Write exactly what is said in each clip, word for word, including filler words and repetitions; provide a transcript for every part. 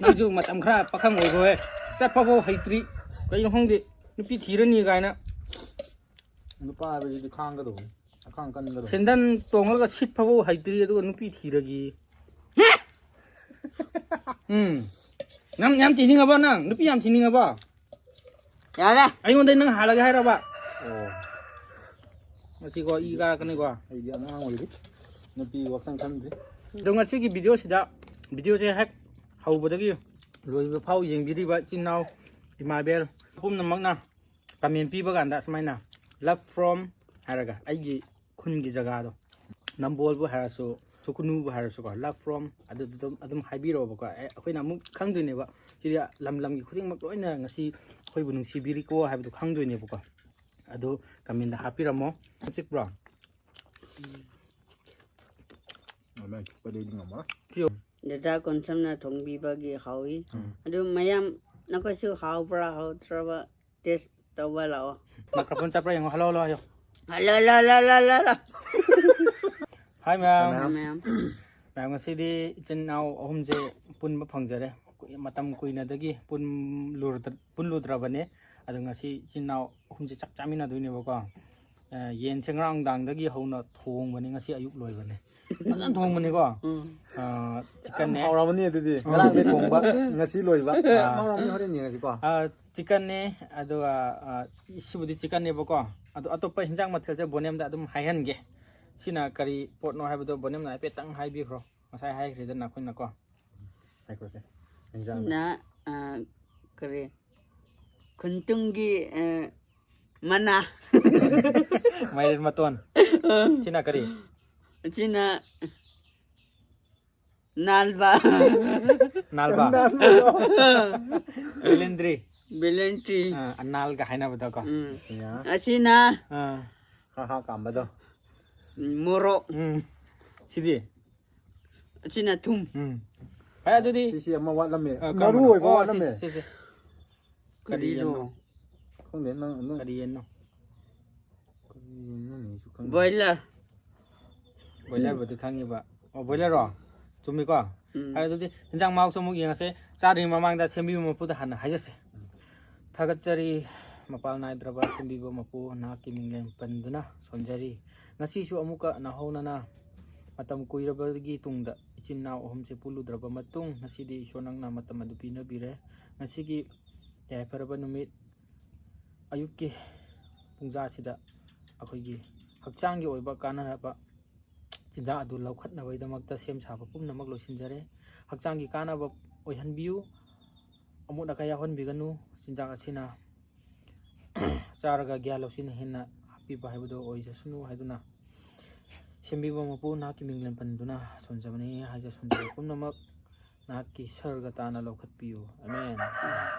ꯅꯪꯁꯨ ꯃꯇꯝ ꯈꯔ ꯄꯥꯈꯪ ꯑꯣꯏꯈꯣꯍꯦ꯫ ꯆꯠꯐꯥꯎ ꯍꯩꯇ꯭ꯔꯤ꯫ ꯀꯩꯅꯣ ꯈꯪꯗꯦ, ꯅꯨꯄꯤ ꯊꯤꯔꯅꯤ ꯀꯥꯏꯅ꯫ ꯅꯨꯄꯥ ꯍꯥꯏꯕꯁꯤꯗꯤ ꯈꯥꯡꯒꯗꯧꯕꯅꯤ, ꯑꯈꯥꯡ ꯀꯟꯒꯗꯧꯕꯅꯤ꯫ ꯁꯦꯟꯗꯟ ꯇꯣꯡꯉꯒ ꯁꯤꯠ ꯐꯥꯎ ꯍꯩꯇ꯭ꯔꯤ, ꯑꯗꯨꯒ ꯅꯨꯄꯤ ꯊꯤꯔꯒꯤ꯫ ꯎꯝ꯫ ꯅꯪ ꯌꯥꯝ ꯊꯤꯅꯤꯡꯉꯕꯣ? ꯅꯪ ꯅꯨꯄꯤ ꯌꯥꯝ ꯊꯤꯅꯤꯡꯉꯕꯣ? ꯌꯥꯔꯦ꯫ ꯑꯩꯉꯣꯟꯗ ꯅꯪ ꯍꯥꯜꯂꯒꯦ ꯍꯥꯏꯔꯕ? ꯑꯣ ꯉꯁꯤꯀꯣ ꯏ ꯀꯥꯔꯛꯀꯅꯤꯀꯣ꯫ ꯑꯩꯗꯤ ꯑꯉꯥꯡ ꯑꯣꯏꯔꯤ, ꯅꯨꯄꯤ ꯋꯥꯈꯜ ꯈꯟꯗ꯭ꯔꯤ꯫ ꯑꯗꯣ ꯉꯁꯤꯒꯤ ꯚꯤꯗꯤꯑꯣꯁꯤꯗ, ꯚꯤꯗꯤꯑꯣꯁꯦ ꯍꯦꯛ ꯍꯧꯕꯗꯒꯤ ꯂꯣꯏꯕ ꯐꯥꯎ ꯌꯦꯡꯕꯤꯔꯤꯕ ꯏꯆꯤꯟ ꯏꯅꯥꯎ ꯏꯃꯥ ꯏꯕꯦꯜ ꯄꯨꯝꯅꯃꯛꯅ ꯀꯃꯦꯟ ꯄꯤꯕ ꯀꯥꯟꯗ ꯁꯨꯃꯥꯏꯅ "Love from" ꯍꯥꯏꯔꯒ ꯑꯩꯒꯤ ꯈꯨꯟꯒꯤ ꯖꯒꯥꯗꯣ, ꯅꯝꯕꯣꯜꯕꯨ ꯍꯥꯏꯔꯁꯨ, ꯁꯨꯀꯨꯅꯨꯕꯨ ꯍꯥꯏꯔꯁꯨꯀꯣ, "Love from" ꯑꯗꯨꯗ ꯑꯗꯨꯝ ꯑꯗꯨꯝ ꯍꯥꯏꯕꯤꯔꯛꯑꯣꯕꯀꯣ꯫ ꯑꯦ, ꯑꯩꯈꯣꯏꯅ ꯑꯃꯨꯛ ꯈꯪꯗꯣꯏꯅꯦꯕ꯫ ꯁꯤꯗꯤ ꯂꯝ ꯂꯝꯒꯤ ꯈꯨꯗꯤꯡꯃꯛ ꯂꯣꯏꯅ ꯉꯁꯤ ꯑꯩꯈꯣꯏꯕꯨ ꯅꯨꯡꯁꯤꯕꯤꯔꯤꯀꯣ ꯍꯥꯏꯕꯗꯨ ꯈꯪꯗꯣꯏꯅꯦꯕꯀꯣ꯫ ꯑꯗꯨ ꯀꯃꯦꯟꯗ ꯍꯥꯞꯄꯤꯔꯝꯃꯣ꯫ ꯆꯤꯛꯄ꯭ꯔꯣ? ꯑꯃ ꯆꯤꯛꯄꯗꯩꯗꯤ ꯉꯝꯃꯔꯣꯏ꯫ ꯗꯗꯥ ꯀꯣꯟꯁꯝꯅ ꯊꯣꯡꯕꯤꯕꯒꯤ ꯍꯥꯎꯏ꯫ ꯑꯗꯨ ꯃꯌꯥꯝ ꯅꯈꯣꯏꯁꯨ ꯍꯥꯎꯕ꯭ꯔꯥ ꯍꯥꯎꯇ꯭ꯔꯕ ꯇꯦꯁ ꯇꯧꯕ ꯂꯥꯛꯑꯣ꯫ ꯃꯥꯏꯀ꯭ꯔꯣꯐꯣꯟ ꯆꯠꯄ꯭ꯔꯥ ꯌꯦꯡꯉꯣ꯫ "Hello, hello" ꯍꯥꯏꯌꯣ꯫ Hello, hello, hello, hello, hello. ꯍꯥꯏ ꯃꯌꯥꯝ꯫ ꯃꯌꯥꯝ꯫ ꯃꯌꯥꯝ, ꯉꯁꯤꯗꯤ ꯏꯆꯤꯟ ꯏꯅꯥꯎ ꯑꯍꯨꯝꯁꯦ ꯄꯨꯟꯕ ꯐꯪꯖꯔꯦ꯫ ꯀꯨꯏ-, ꯃꯇꯝ ꯀꯨꯏꯅꯗꯒꯤ ꯄꯨꯟꯂꯨꯔꯗ-, ꯄꯨꯟꯂꯨꯗ꯭ꯔꯕꯅꯦ꯫ ꯑꯗꯣ ꯉꯁꯤ ꯏꯆꯤꯟ ꯏꯅꯥꯎ ꯑꯍꯨꯝꯁꯦ ꯆꯥꯛ ꯆꯥꯃꯤꯟꯅꯗꯣꯏꯅꯦꯕꯀꯣ꯫ ꯑ, ꯌꯦꯟꯁꯦ ꯉꯔꯥꯡ ꯅꯨꯡꯗꯥꯡꯗꯒꯤ ꯍꯧꯅ ꯊꯣꯡꯕꯅꯦ, ꯉꯁꯤ ꯑꯌꯨꯛ ꯂꯣꯏꯕꯅꯦ꯫ ꯐꯖꯅ ꯊꯣꯡꯕꯅꯤꯀꯣ꯫ ꯎꯝ꯫ ꯑ, ꯆꯤꯛꯀꯟꯅꯦ꯫ ꯍꯥꯎꯔꯝꯃꯅꯤ ꯑꯗꯨꯗꯤ, ꯉꯔꯥꯡꯗꯩ ꯊꯣꯡꯕ, ꯉꯁꯤ ꯂꯣꯏꯕ꯫ ꯍꯥꯎꯔꯝꯃꯅꯤ, ꯍꯣꯔꯦꯟ ꯌꯦꯡꯉꯁꯤꯀꯣ꯫ ꯑ, ꯆꯤꯛꯀꯟꯅꯦ, ꯑꯗꯨꯒ, ꯑ, ꯁꯤꯕꯨꯗꯤ ꯆꯤꯛꯀꯟꯅꯦꯕꯀꯣ꯫ ꯑꯗꯣ ꯑꯇꯣꯞꯄ ꯍꯤꯟꯖꯥꯡ ꯃꯊꯦꯜꯁꯦ ꯕꯣꯅꯦꯝꯗ ꯑꯗꯨꯝ ꯍꯥꯏꯍꯟꯒꯦ꯫ ꯁꯤꯅ ꯀꯔꯤ ꯄꯣꯠꯅꯣ ꯍꯥꯏꯕꯗꯣ ꯕꯣꯅꯦꯝꯅ ꯍꯥꯏꯐꯦꯠꯇꯪ ꯍꯥꯏꯕꯤꯈ꯭ꯔꯣ꯫ ꯉꯁꯥꯏ ꯍꯥꯏꯈ꯭ꯔꯦꯗꯅ ꯑꯩꯈꯣꯏꯅꯀꯣ꯫ ꯍꯥꯏꯈ꯭ꯔꯣꯁꯦ꯫ ꯍꯤꯟꯖꯥꯡ꯫ ꯅ, ꯑ, ꯀꯔꯤ? ꯈꯨꯟꯇꯨꯡꯒꯤ, ꯑ, ꯃꯅꯥ꯫ ꯃꯥꯏꯔꯦꯟ ꯃꯇꯣꯟ꯫ ꯁꯤꯅ ꯀꯔꯤ? ꯑꯁꯤꯅ ꯅꯥꯜꯕ꯫ ꯅꯥꯜꯕ꯫ ꯕꯦꯂꯦꯟꯗ꯭ꯔꯤ꯫ ꯕꯦꯂꯦꯟꯇ꯭ꯔꯤ꯫ ꯑ, ꯑꯅꯥꯜꯒ ꯍꯥꯏꯅꯕꯗꯣꯀꯣ꯫ ꯎꯝ꯫ ꯁꯤꯅ ꯑꯁꯤꯅ ꯑ, ꯍꯥ ꯍꯥ ꯀꯥꯝꯕꯗꯣ꯫ ꯃꯣꯔꯣꯛ꯫ ꯎꯝ꯫ ꯁꯤꯗꯤ? ꯑꯁꯤꯅ ꯊꯨꯝ꯫ ꯎꯝ꯫ ꯐꯔꯦ, ꯑꯗꯨꯗꯤ, ꯁꯤꯁꯤ ꯑꯃ ꯋꯥꯠꯂꯝꯃꯦ꯫ ꯑ, ꯃꯔꯨ ꯀꯔꯝꯕꯅꯣ? ꯑꯣꯏꯕ ꯑꯣ, ꯋꯥꯠꯂꯝꯃꯦ꯫ ꯁꯤꯁꯦ, ꯁꯤꯁꯦ꯫ ꯀꯔꯤ ꯀꯔꯤꯅꯣ? ꯌꯦꯟꯅꯣ? ꯈꯪꯗꯦ, ꯅꯪ, ꯅꯪ ꯀꯔꯤ ꯌꯦꯟꯅꯣ? ꯀꯔꯤ ꯌꯦꯟꯅꯣꯅꯦ? ꯑꯩꯁꯨ ꯈꯪꯗꯦ꯫ ꯕꯣꯏꯂꯔ꯫ ꯕꯣꯏꯂꯔꯕꯨꯗꯤ ꯈꯪꯉꯤꯕ꯫ ꯑꯣ, ꯕꯣꯏꯂꯔꯔꯣ? ꯆꯨꯝꯃꯤꯀꯣ? ꯎꯝ꯫ ꯐꯔꯦ, ꯑꯗꯨꯗꯤ ꯍꯤꯟꯖꯥꯡ ꯃꯍꯥꯎꯁꯨ ꯑꯃꯨꯛ ꯌꯦꯡꯉꯁꯦ꯫ ꯆꯥꯗ꯭ꯔꯤꯉꯩ ꯃꯃꯥꯡꯗ ꯁꯦꯝꯕꯤꯕ ꯃꯄꯨꯗ ꯍꯥꯟꯅ ꯍꯥꯏꯖꯁꯦ꯫ ꯊꯥꯒꯠꯆꯔꯤ, ꯃꯄꯥꯜ ꯅꯥꯏꯗ꯭ꯔꯕ ꯁꯦꯝꯕꯤꯕ ꯃꯄꯨ, ꯅꯍꯥꯛꯀꯤ ꯃꯤꯡꯂꯦꯟ ꯄꯟꯗꯨꯅ ꯁꯣꯟꯖꯔꯤ꯫ ꯉꯁꯤꯁꯨ ꯑꯃꯨꯛꯀ ꯅꯧꯍꯧꯅꯅ ꯃꯇꯝ ꯀꯨꯏꯔꯕꯒꯤ ꯇꯨꯡꯗ ꯏꯆꯤꯟ ꯏꯅꯥꯎ ꯑꯍꯨꯝꯁꯦ ꯄꯨꯜꯂꯨꯗ꯭ꯔꯕ ꯃꯇꯨꯡ, ꯉꯁꯤꯗꯤ ꯏꯁꯣꯔ ꯅꯪꯅ ꯃꯇꯝ ꯑꯗꯨ ꯄꯤꯅꯕꯤꯔꯦ꯫ ꯉꯁꯤꯒꯤ ꯌꯥꯏꯐꯔꯕ ꯅꯨꯃꯤꯠ ꯑꯌꯨꯛꯀꯤ ꯄꯨꯡꯖꯥꯁꯤꯗ ꯑꯩꯈꯣꯏꯒꯤ ꯍꯛꯆꯥꯡꯒꯤ ꯑꯣꯏꯕ ꯀꯥꯟꯅꯔꯕ ꯆꯤꯟꯖꯥꯛ ꯑꯗꯨ ꯂꯧꯈꯠꯅꯕꯒꯤꯗꯃꯛꯇ ꯁꯦꯝ ꯁꯥꯕ ꯄꯨꯝꯅꯃꯛ ꯂꯣꯏꯁꯤꯟꯖꯔꯦ꯫ ꯍꯛꯆꯥꯡꯒꯤ ꯀꯥꯟꯅꯕ ꯑꯣꯏꯍꯟꯕꯤꯌꯨ, ꯑꯃꯣꯠ ꯑꯀꯥꯏ ꯌꯥꯎꯍꯟꯕꯤꯒꯅꯨ꯫ ꯆꯤꯟꯖꯥꯛ ꯑꯁꯤꯅ ꯆꯥꯔꯒ ꯒ꯭ꯌꯥꯟ ꯂꯧꯁꯤꯡ ꯍꯦꯟꯅ ꯍꯥꯞꯄꯤꯕ ꯍꯥꯏꯕꯗꯨ ꯑꯣꯏꯖꯁꯅꯨ ꯍꯥꯏꯗꯨꯅ, ꯁꯦꯝꯕꯤꯕ ꯃꯄꯨ, ꯅꯍꯥꯛꯀꯤ ꯃꯤꯡ ꯂꯦꯟ ꯄꯟꯗꯨꯅ ꯁꯣꯟꯖꯕꯅꯤ꯫ ꯍꯥꯏꯖ ꯁꯣꯟꯖꯕ ꯄꯨꯝꯅꯃꯛ ꯅꯍꯥꯛꯀꯤ ꯁꯔꯒ ꯇꯥꯅ ꯂꯧꯈꯠꯄꯤꯌꯨ꯫ ꯑꯃꯦꯟ꯫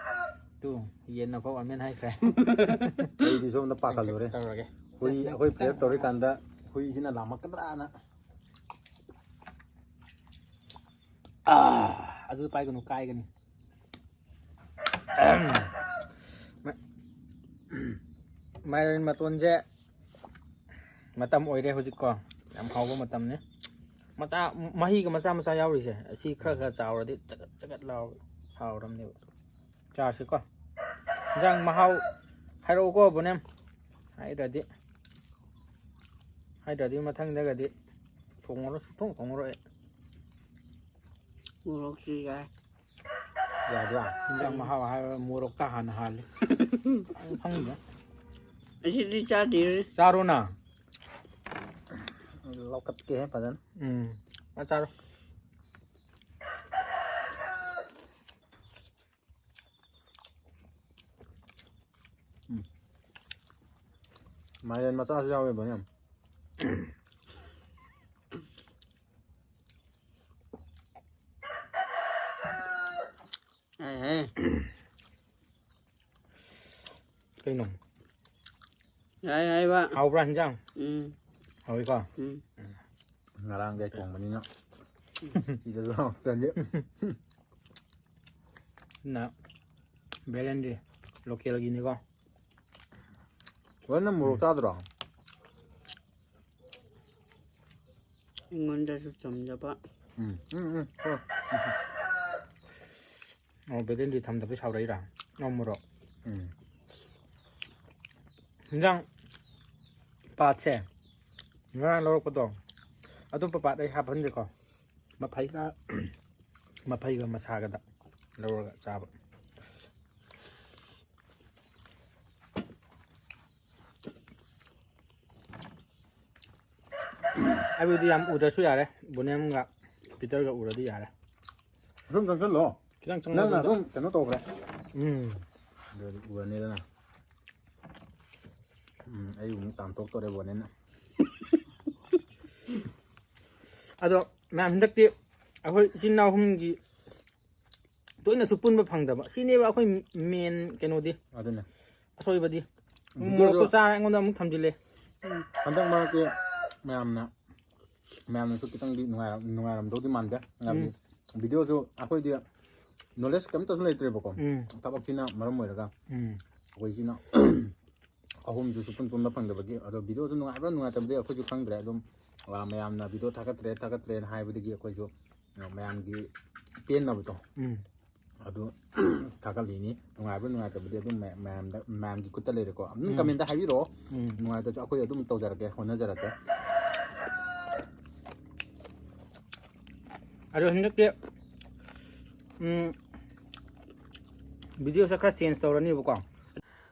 ꯇꯨ, ꯌꯦꯟꯅ ꯐꯥꯎ ꯑꯃꯦꯟ ꯍꯥꯏꯈ꯭ꯔꯦ꯫ ꯑꯩꯗꯤ ꯁꯣꯝꯗ ꯄꯥꯈꯠꯂꯨꯔꯦ꯫ ꯇꯧꯔꯒꯦ꯫ ꯍꯨꯏ, ꯑꯩꯈꯣꯏ ꯄ꯭ꯔꯦꯌꯔ ꯇꯧꯔꯤꯀꯥꯟꯗ ꯍꯨꯏꯁꯤꯅ ꯂꯥꯝꯃꯛꯀꯗ꯭ꯔꯥꯅ꯫ ꯑꯥ, ꯑꯗꯨ ꯄꯥꯏꯒꯅꯨ, ꯀꯥꯏꯒꯅꯤ꯫ ꯃꯥꯏꯔꯦꯟ ꯃꯇꯣꯟꯁꯦ ꯃꯇꯝ ꯑꯣꯏꯔꯦ ꯍꯧꯖꯤꯛꯀꯣ, ꯌꯥꯝ ꯍꯥꯎꯕ ꯃꯇꯝꯅꯤ꯫ ꯃꯆꯥ, ꯃꯍꯤꯒ ꯃꯆꯥ ꯃꯆꯥ ꯌꯥꯎꯔꯤꯁꯦ, ꯑꯁꯤ ꯈꯔ ꯈꯔ ꯆꯥꯎꯔꯗꯤ ꯆꯒꯠ ꯆꯒꯠ ꯂꯥꯎꯔꯒ ꯍꯥꯎꯔꯝꯅꯦꯕ꯫ ꯆꯥꯔꯁꯤꯀꯣ꯫ ꯏꯟꯖꯥꯡ ꯃꯍꯥꯎ ꯍꯥꯏꯔꯛꯎꯀꯣ, ꯕꯣꯅꯦꯝ꯫ ꯍꯥꯏꯗ꯭ꯔꯗꯤ, ꯍꯥꯏꯗ꯭ꯔꯗꯤ ꯃꯊꯪꯗꯒꯗꯤ ꯊꯣꯡꯉꯔꯣꯏ, ꯁꯨꯡꯊꯣꯡ ꯊꯣꯡꯉꯔꯣꯏ ꯑꯩ꯫ ꯃꯣꯔꯣꯛꯁꯨ ꯌꯥꯏ꯫ ꯌꯥꯕ꯭ꯔꯥ? ꯏꯟꯖꯥꯡ ꯃꯍꯥꯎ ꯍꯥꯏꯔꯒ ꯃꯣꯔꯣꯛꯇ ꯍꯥꯟꯅ ꯍꯥꯜꯂꯤ꯫ ꯈꯪꯗꯦ꯫ ꯑꯁꯤꯗꯤ ꯆꯥꯗ꯭ꯔꯤ꯫ ꯆꯥꯔꯣꯅ꯫ ꯂꯧꯈꯠꯀꯦꯍꯦ ꯐꯖꯅ꯫ ꯎꯝ꯫ ꯑ, ꯆꯥꯔꯣ꯫ ꯎꯝ꯫ ꯃꯥꯏꯔꯦꯟ ꯃꯆꯥꯁꯨ ꯌꯥꯎꯋꯦꯕ ꯌꯥꯝ꯫ ꯑꯦ, ꯑꯦ꯫ ꯀꯩꯅꯣ? ꯌꯥꯏ, ꯌꯥꯏꯕ꯫ ꯍꯥꯎꯕ꯭ꯔꯥ ꯍꯤꯟꯖꯥꯡ? ꯎꯝ꯫ ꯍꯥꯎꯋꯤꯀꯣ? ꯎꯝ꯫ ꯉꯔꯥꯡꯗꯩ ꯊꯣꯡꯕꯅꯤꯅ ꯁꯤꯗꯁꯨ ꯍꯥꯎꯇ꯭ꯔꯗꯤ꯫ ꯅ ꯕꯦꯂꯦꯟꯗ꯭ꯔꯤ ꯂꯣꯀꯦꯜꯒꯤꯅꯤꯀꯣ꯫ ꯍꯣꯏ, ꯅꯪ ꯃꯣꯔꯣꯛ ꯎꯝ꯫ ꯆꯥꯗ꯭ꯔꯣ? ꯑꯩꯉꯣꯟꯗꯁꯨ ꯆꯝꯖꯕ꯫ ꯎꯝ, ꯎꯝ, ꯎꯝ, ꯍꯣꯏ꯫ ꯑꯣ, ꯕꯦꯂꯦꯟꯗ꯭ꯔꯤ ꯊꯝꯗꯕꯩ ꯁꯥꯎꯔꯛꯏꯔꯥ? ꯑꯣ, ꯃꯣꯔꯣꯛ꯫ ꯎꯝ꯫ ꯍꯤꯟꯖꯥꯡ ꯄꯥꯠꯁꯦ ꯉꯔꯥꯡ ꯂꯧꯔꯛꯄꯗꯣ, ꯑꯇꯣꯞꯄ ꯄꯥꯠ ꯑꯩ ꯍꯥꯞꯍꯟꯒꯦꯀꯣ꯫ ꯃꯐꯩꯒ, ꯃꯐꯩꯒ ꯃꯁꯥꯒꯗ ꯂꯧꯔꯒ ꯆꯥꯕ꯫ ꯑꯩꯕꯨꯗꯤ ꯌꯥꯝ ꯎꯗ꯭ꯔꯁꯨ ꯌꯥꯔꯦ, ꯕꯣꯅꯦꯝꯒ ꯄꯤꯇꯔꯒ ꯎꯔꯗꯤ ꯌꯥꯔꯦ꯫ ꯑꯗꯨꯝ ꯆꯪꯁꯜꯂꯣ꯫ ꯈꯤꯇꯪ ꯆꯪꯉꯣ ꯅꯪꯅ ꯑꯗꯨꯝꯗ꯫ ꯑꯗꯨꯝ ꯀꯩꯅꯣ ꯇꯧꯈ꯭ꯔꯦ꯫ ꯎꯝ꯫ ꯑꯗꯨꯗꯤ ꯎꯔꯅꯤꯗꯅ꯫ ꯎꯝ, ꯑꯩ ꯑꯃꯨꯛ ꯇꯥꯟꯊꯣꯛꯇꯣꯔꯦ ꯕꯣꯅꯦꯝꯅ꯫ ꯑꯗꯣ ꯃꯌꯥꯝ, ꯍꯟꯗꯛꯇꯤ ꯑꯩꯈꯣꯏ ꯏꯆꯤꯟ ꯏꯅꯥꯎ ꯑꯍꯨꯝꯒꯤ ꯇꯣꯏꯅꯁꯨ ꯄꯨꯟꯕ ꯐꯪꯗꯕ, ꯁꯤꯅꯦꯕ ꯑꯩꯈꯣꯏ ꯃꯦꯟ ꯀꯩꯅꯣꯗꯤ, ꯑꯗꯨꯅꯦ꯫ ꯑꯁꯣꯏꯕꯗꯤ꯫ ꯚꯤꯗꯤꯑꯣꯗꯣ ꯃꯣꯔꯣꯛꯇꯣ ꯆꯥꯔ ꯑꯩꯉꯣꯟꯗ ꯑꯃꯨꯛ ꯊꯝꯖꯤꯜꯂꯦ꯫ ꯍꯟꯗꯛ ꯃꯔꯛꯇꯤ ꯃꯌꯥꯝꯅ, ꯃꯌꯥꯝꯅꯁꯨ ꯈꯤꯇꯪꯗꯤ ꯅꯨꯡꯉꯥꯏꯔꯝ-, ꯅꯨꯡꯉꯥꯏꯔꯝꯗꯧꯗꯤ ꯃꯥꯟꯗꯦ꯫ ꯍꯥꯏꯕꯗꯤ ꯎꯝ꯫ ꯚꯤꯗꯤꯑꯣꯁꯨ ꯑꯩꯈꯣꯏꯗꯤ ꯅꯣꯂꯦꯖ ꯀꯩꯝꯇꯁꯨ ꯂꯩꯇ꯭ꯔꯦꯕꯀꯣ꯫ ꯎꯝ꯫ ꯊꯕꯛꯁꯤꯅ ꯃꯔꯝ ꯑꯣꯏꯔꯒ ꯎꯝ꯫ ꯑꯩꯈꯣꯏꯁꯤꯅ ꯑꯍꯨꯝꯁꯨ ꯁꯨꯄꯨꯟ ꯄꯨꯟꯕ ꯐꯪꯗꯕꯒꯤ꯫ ꯑꯗꯣ ꯚꯤꯗꯤꯑꯣꯁꯨ ꯅꯨꯡꯉꯥꯏꯕ꯭ꯔꯥ ꯅꯨꯡꯉꯥꯏꯇꯕꯗꯤ ꯑꯩꯈꯣꯏꯁꯨ ꯈꯪꯗ꯭ꯔꯦ꯫ ꯑꯗꯨꯝ, ꯑ, ꯃꯌꯥꯝꯅ ꯚꯤꯗꯤꯑꯣ ꯊꯥꯒꯠꯇ꯭ꯔꯦ, ꯊꯥꯒꯠꯇ꯭ꯔꯦꯅ ꯍꯥꯏꯕꯗꯒꯤ ꯑꯩꯈꯣꯏꯁꯨ, ꯑ, ꯃꯌꯥꯝꯒꯤ ꯄꯦꯟꯅꯕꯗꯣ ꯎꯝ꯫ ꯑꯗꯨ ꯊꯥꯒꯠꯂꯤꯅꯤ꯫ ꯅꯨꯡꯉꯥꯏꯕ꯭ꯔꯥ ꯅꯨꯡꯉꯥꯏꯇꯕꯗꯤ ꯑꯗꯨꯝ ꯃꯌꯥꯝꯗ, ꯃꯌꯥꯝꯒꯤ ꯈꯨꯠꯇ ꯂꯩꯔꯦꯀꯣ꯫ ꯑꯗꯨꯝ ꯎꯝ꯫ ꯀꯃꯦꯟꯗ ꯍꯥꯏꯕꯤꯔꯛꯑꯣ꯫ ꯎꯝ꯫ ꯅꯨꯡꯉꯥꯏꯇ꯭ꯔꯁꯨ ꯑꯩꯈꯣꯏ ꯑꯗꯨꯝ ꯇꯧꯖꯔꯛꯀꯦ, ꯍꯣꯠꯅꯖꯔꯛꯀꯦ꯫ ꯑꯗꯣ ꯍꯟꯗꯛꯇꯤ, ꯎꯝ, ꯚꯤꯗꯤꯑꯣꯁꯦ ꯈꯔ ꯆꯦꯟꯖ ꯇꯧꯔꯅꯤꯕꯀꯣ꯫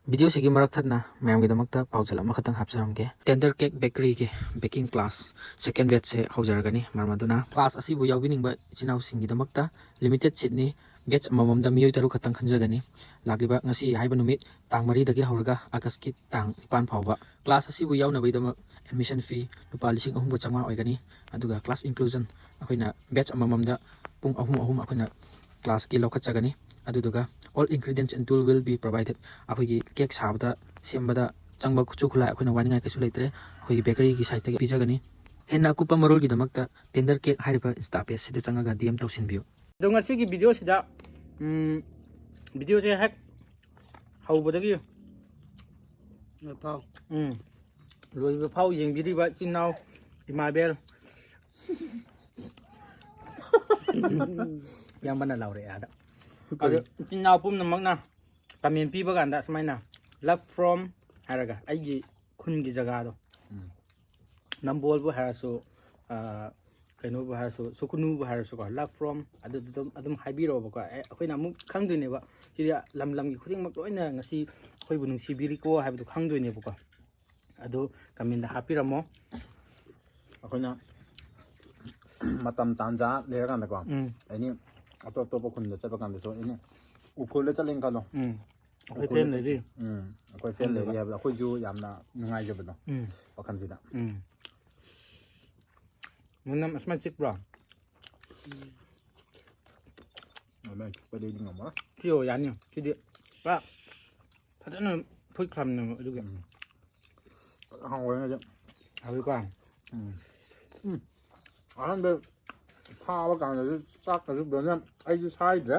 ꯚꯤꯗꯤꯑꯣꯁꯤꯒꯤ ꯃꯔꯛ ꯊꯠꯅ ꯃꯌꯥꯝꯒꯤꯗꯃꯛꯇ ꯄꯥꯎꯖꯦꯜ ꯑꯃꯈꯛꯇꯪ ꯍꯥꯞꯆꯔꯝꯒꯦ꯫ ꯇꯦꯟꯗꯔ ꯀꯦꯛ ꯕꯦꯀꯔꯤꯒꯤ ꯕꯦꯀꯤꯡ ꯀ꯭ꯂꯥꯁ ꯁꯦꯀꯦꯟ ꯕꯦꯠꯁꯁꯦ ꯍꯧꯖꯔꯒꯅꯤ꯫ ꯃꯔꯝ ꯑꯗꯨꯅ ꯀ꯭ꯂꯥꯁ ꯑꯁꯤꯕꯨ ꯌꯥꯎꯕꯤꯅꯤꯡꯕ ꯏꯆꯤꯟ ꯏꯅꯥꯎꯁꯤꯡꯒꯤꯗꯃꯛꯇ ꯂꯤꯃꯤꯇꯦꯠ ꯁꯤꯠꯅꯤ꯫ ꯕꯦꯠꯁ ꯑꯃꯃꯝꯗ ꯃꯤꯑꯣꯏ ꯇꯔꯨꯛ ꯈꯛꯇꯪ ꯈꯟꯖꯒꯅꯤ꯫ ꯂꯥꯛꯂꯤꯕ ꯉꯁꯤ ꯍꯥꯏꯕ ꯅꯨꯃꯤꯠ ꯇꯥꯡ ꯃꯔꯤꯗꯒꯤ ꯍꯧꯔꯒ ꯑꯥꯒꯁꯀꯤ ꯇꯥꯡ ꯅꯤꯄꯥꯟ ꯐꯥꯎꯕ꯫ ꯀ꯭ꯂꯥꯁ ꯑꯁꯤꯕꯨ ꯌꯥꯎꯅꯕꯒꯤꯗꯃꯛ ꯑꯦꯗꯃꯤꯁꯟ ꯐꯤ ꯂꯨꯄꯥ ꯂꯤꯁꯤꯡ ꯑꯍꯨꯝꯒ ꯆꯥꯝꯃꯉꯥ ꯑꯣꯏꯒꯅꯤ꯫ ꯑꯗꯨꯒ ꯀ꯭ꯂꯥꯁ ꯏꯟꯀ꯭ꯂꯨꯖꯟ ꯑꯩꯈꯣꯏꯅ ꯕꯦꯠꯁ ꯑꯃꯃꯝꯗ ꯄꯨꯡ ꯑꯍꯨꯝ ꯑꯍꯨꯝ ꯑꯩꯈꯣꯏꯅ ꯀ꯭ꯂꯥꯁꯀꯤ ꯂꯧꯈꯠꯆꯒꯅꯤ꯫ ꯑꯗꯨꯗꯨꯒ all ingredients and tool will be provided꯫ ꯑꯩꯈꯣꯏꯒꯤ ꯀꯦꯛ ꯁꯥꯕꯗ, ꯁꯦꯝꯕꯗ ꯆꯪꯕ ꯈꯨꯠꯁꯨ ꯈꯨꯠꯂꯥꯏ ꯑꯩꯈꯣꯏꯅ ꯋꯥꯅꯤꯡꯉꯥꯏ ꯀꯩꯁꯨ ꯂꯩꯇ꯭ꯔꯦ, ꯑꯩꯈꯣꯏꯒꯤ ꯕꯦꯀꯔꯤꯒꯤ ꯁꯥꯏꯠꯇꯒꯤ ꯄꯤꯖꯒꯅꯤ꯫ ꯍꯦꯟꯅ ꯑꯀꯨꯞꯄ ꯃꯔꯣꯜꯒꯤꯗꯃꯛꯇ ꯇꯦꯟꯗꯔ ꯀꯦꯛ ꯍꯥꯏꯔꯤꯕ ꯏꯟꯁꯇꯥ ꯄꯦꯖꯁꯤꯗ ꯆꯪꯉꯒ ꯗꯤ ꯑꯦꯝ ꯇꯧꯁꯤꯟꯕꯤꯌꯨ꯫ ꯑꯗꯣ ꯉꯁꯤꯒꯤ ꯚꯤꯗꯤꯑꯣꯁꯤꯗ, ꯎꯝ, ꯚꯤꯗꯤꯑꯣꯁꯦ ꯍꯦꯛ ꯍꯧꯕꯗꯒꯤ ꯂꯣꯏꯐꯥꯎ꯫ ꯎꯝ, ꯂꯣꯏꯕ ꯐꯥꯎ ꯌꯦꯡꯕꯤꯔꯤꯕ ꯏꯆꯤꯟ ꯏꯅꯥꯎ ꯏꯃꯥꯕꯦꯜ, ꯏꯌꯥꯝꯕꯅ ꯂꯥꯎꯔꯛꯑꯦ ꯑꯥꯗ꯫ ꯑꯗꯨ ꯏꯆꯤꯟ ꯏꯅꯥꯎ ꯄꯨꯝꯅꯃꯛꯅ ꯀꯃꯦꯟ ꯄꯤꯕ ꯀꯥꯟꯗ ꯁꯨꯃꯥꯏꯅ "Love from" ꯍꯥꯏꯔꯒ ꯑꯩꯒꯤ ꯈꯨꯟꯒꯤ ꯖꯒꯥꯗꯣ, ꯎꯝ꯫ ꯅꯝꯕꯣꯜꯕꯨ ꯍꯥꯏꯔꯁꯨ, ꯑ, ꯀꯩꯅꯣꯕꯨ ꯍꯥꯏꯔꯁꯨ, ꯁꯨꯀꯨꯅꯨꯕꯨ ꯍꯥꯏꯔꯁꯨꯀꯣ, "Love from" ꯑꯗꯨꯗ ꯑꯗꯨꯝ, ꯑꯗꯨꯝ ꯍꯥꯏꯕꯤꯔꯛꯑꯣꯕꯀꯣ꯫ ꯑꯦ, ꯑꯩꯈꯣꯏꯅ ꯑꯃꯨꯛ ꯈꯪꯗꯣꯏꯅꯦꯕ꯫ ꯁꯤꯗꯤ ꯂꯝ ꯂꯝꯒꯤ ꯈꯨꯗꯤꯡꯃꯛ ꯂꯣꯏꯅ ꯉꯁꯤ ꯑꯩꯈꯣꯏꯕꯨ ꯅꯨꯡꯁꯤꯕꯤꯔꯤꯀꯣ ꯍꯥꯏꯕꯗꯨ ꯈꯪꯗꯣꯏꯅꯦꯕꯀꯣ꯫ ꯑꯗꯨ ꯀꯃꯦꯟꯗ ꯍꯥꯞꯄꯤꯔꯝꯃꯣ꯫ ꯑꯩꯈꯣꯏꯅ ꯃꯇꯝ ꯇꯥꯟꯖꯥ ꯂꯩꯔꯀꯥꯟꯗꯀꯣ, ꯎꯝ꯫ ꯑꯦꯅꯤ ꯑꯇꯣꯞ ꯑꯇꯣꯞꯄ ꯈꯨꯟꯗ ꯆꯠꯄ ꯀꯥꯟꯗꯁꯨ, ꯑꯦꯅꯤ ꯎꯈ꯭ꯔꯨꯜꯗ ꯆꯠꯂꯦꯅ ꯈꯜꯂꯣ꯫ ꯎꯝ꯫ ꯑꯩꯈꯣꯏ ꯎꯈ꯭ꯔꯨꯜꯗ ꯐꯦꯟ ꯂꯩꯔꯤ꯫ ꯆꯠ-, ꯎꯝ, ꯑꯩꯈꯣꯏ ꯐꯦꯟ ꯂꯩꯔꯤ ꯈꯪꯗꯕ꯫ ꯍꯥꯏꯕꯗ ꯑꯩꯈꯣꯏꯁꯨ ꯌꯥꯝꯅ ꯅꯨꯡꯉꯥꯏꯖꯕꯗꯣ, ꯎꯝ꯫ ꯋꯥꯈꯜꯁꯤꯗ꯫ ꯎꯝ꯫ ꯃꯅꯝ ꯑꯁꯨꯃꯥꯏꯅ ꯆꯤꯛꯄ꯭ꯔꯣ? ꯑꯗꯨꯃꯥꯏꯅ ꯆꯤꯛꯄꯗꯩꯗꯤ ꯉꯝꯃꯔꯣꯏ꯫ ꯁꯤꯌꯣ, ꯌꯥꯅꯤ꯫ ꯁꯤꯗꯤ ꯄꯨꯔꯥ ꯐꯖꯅ ꯐꯨꯠꯈ꯭ꯔꯕꯅꯦꯕ ꯑꯗꯨꯒꯤ꯫ ꯎꯝ꯫ ꯐꯖꯅ ꯍꯥꯎꯔꯦ ꯉꯁꯤ꯫ ꯍꯥꯎꯋꯤꯀꯣ? ꯎꯝ꯫ ꯎꯝ꯫ ꯑꯍꯥꯟꯕ ꯐꯥꯕ ꯀꯥꯟꯗꯁꯨ ꯆꯥꯛꯀꯁꯨ ꯐꯖꯅ ꯑꯩꯁꯨ ꯁꯥꯏꯗ꯭ꯔꯦ꯫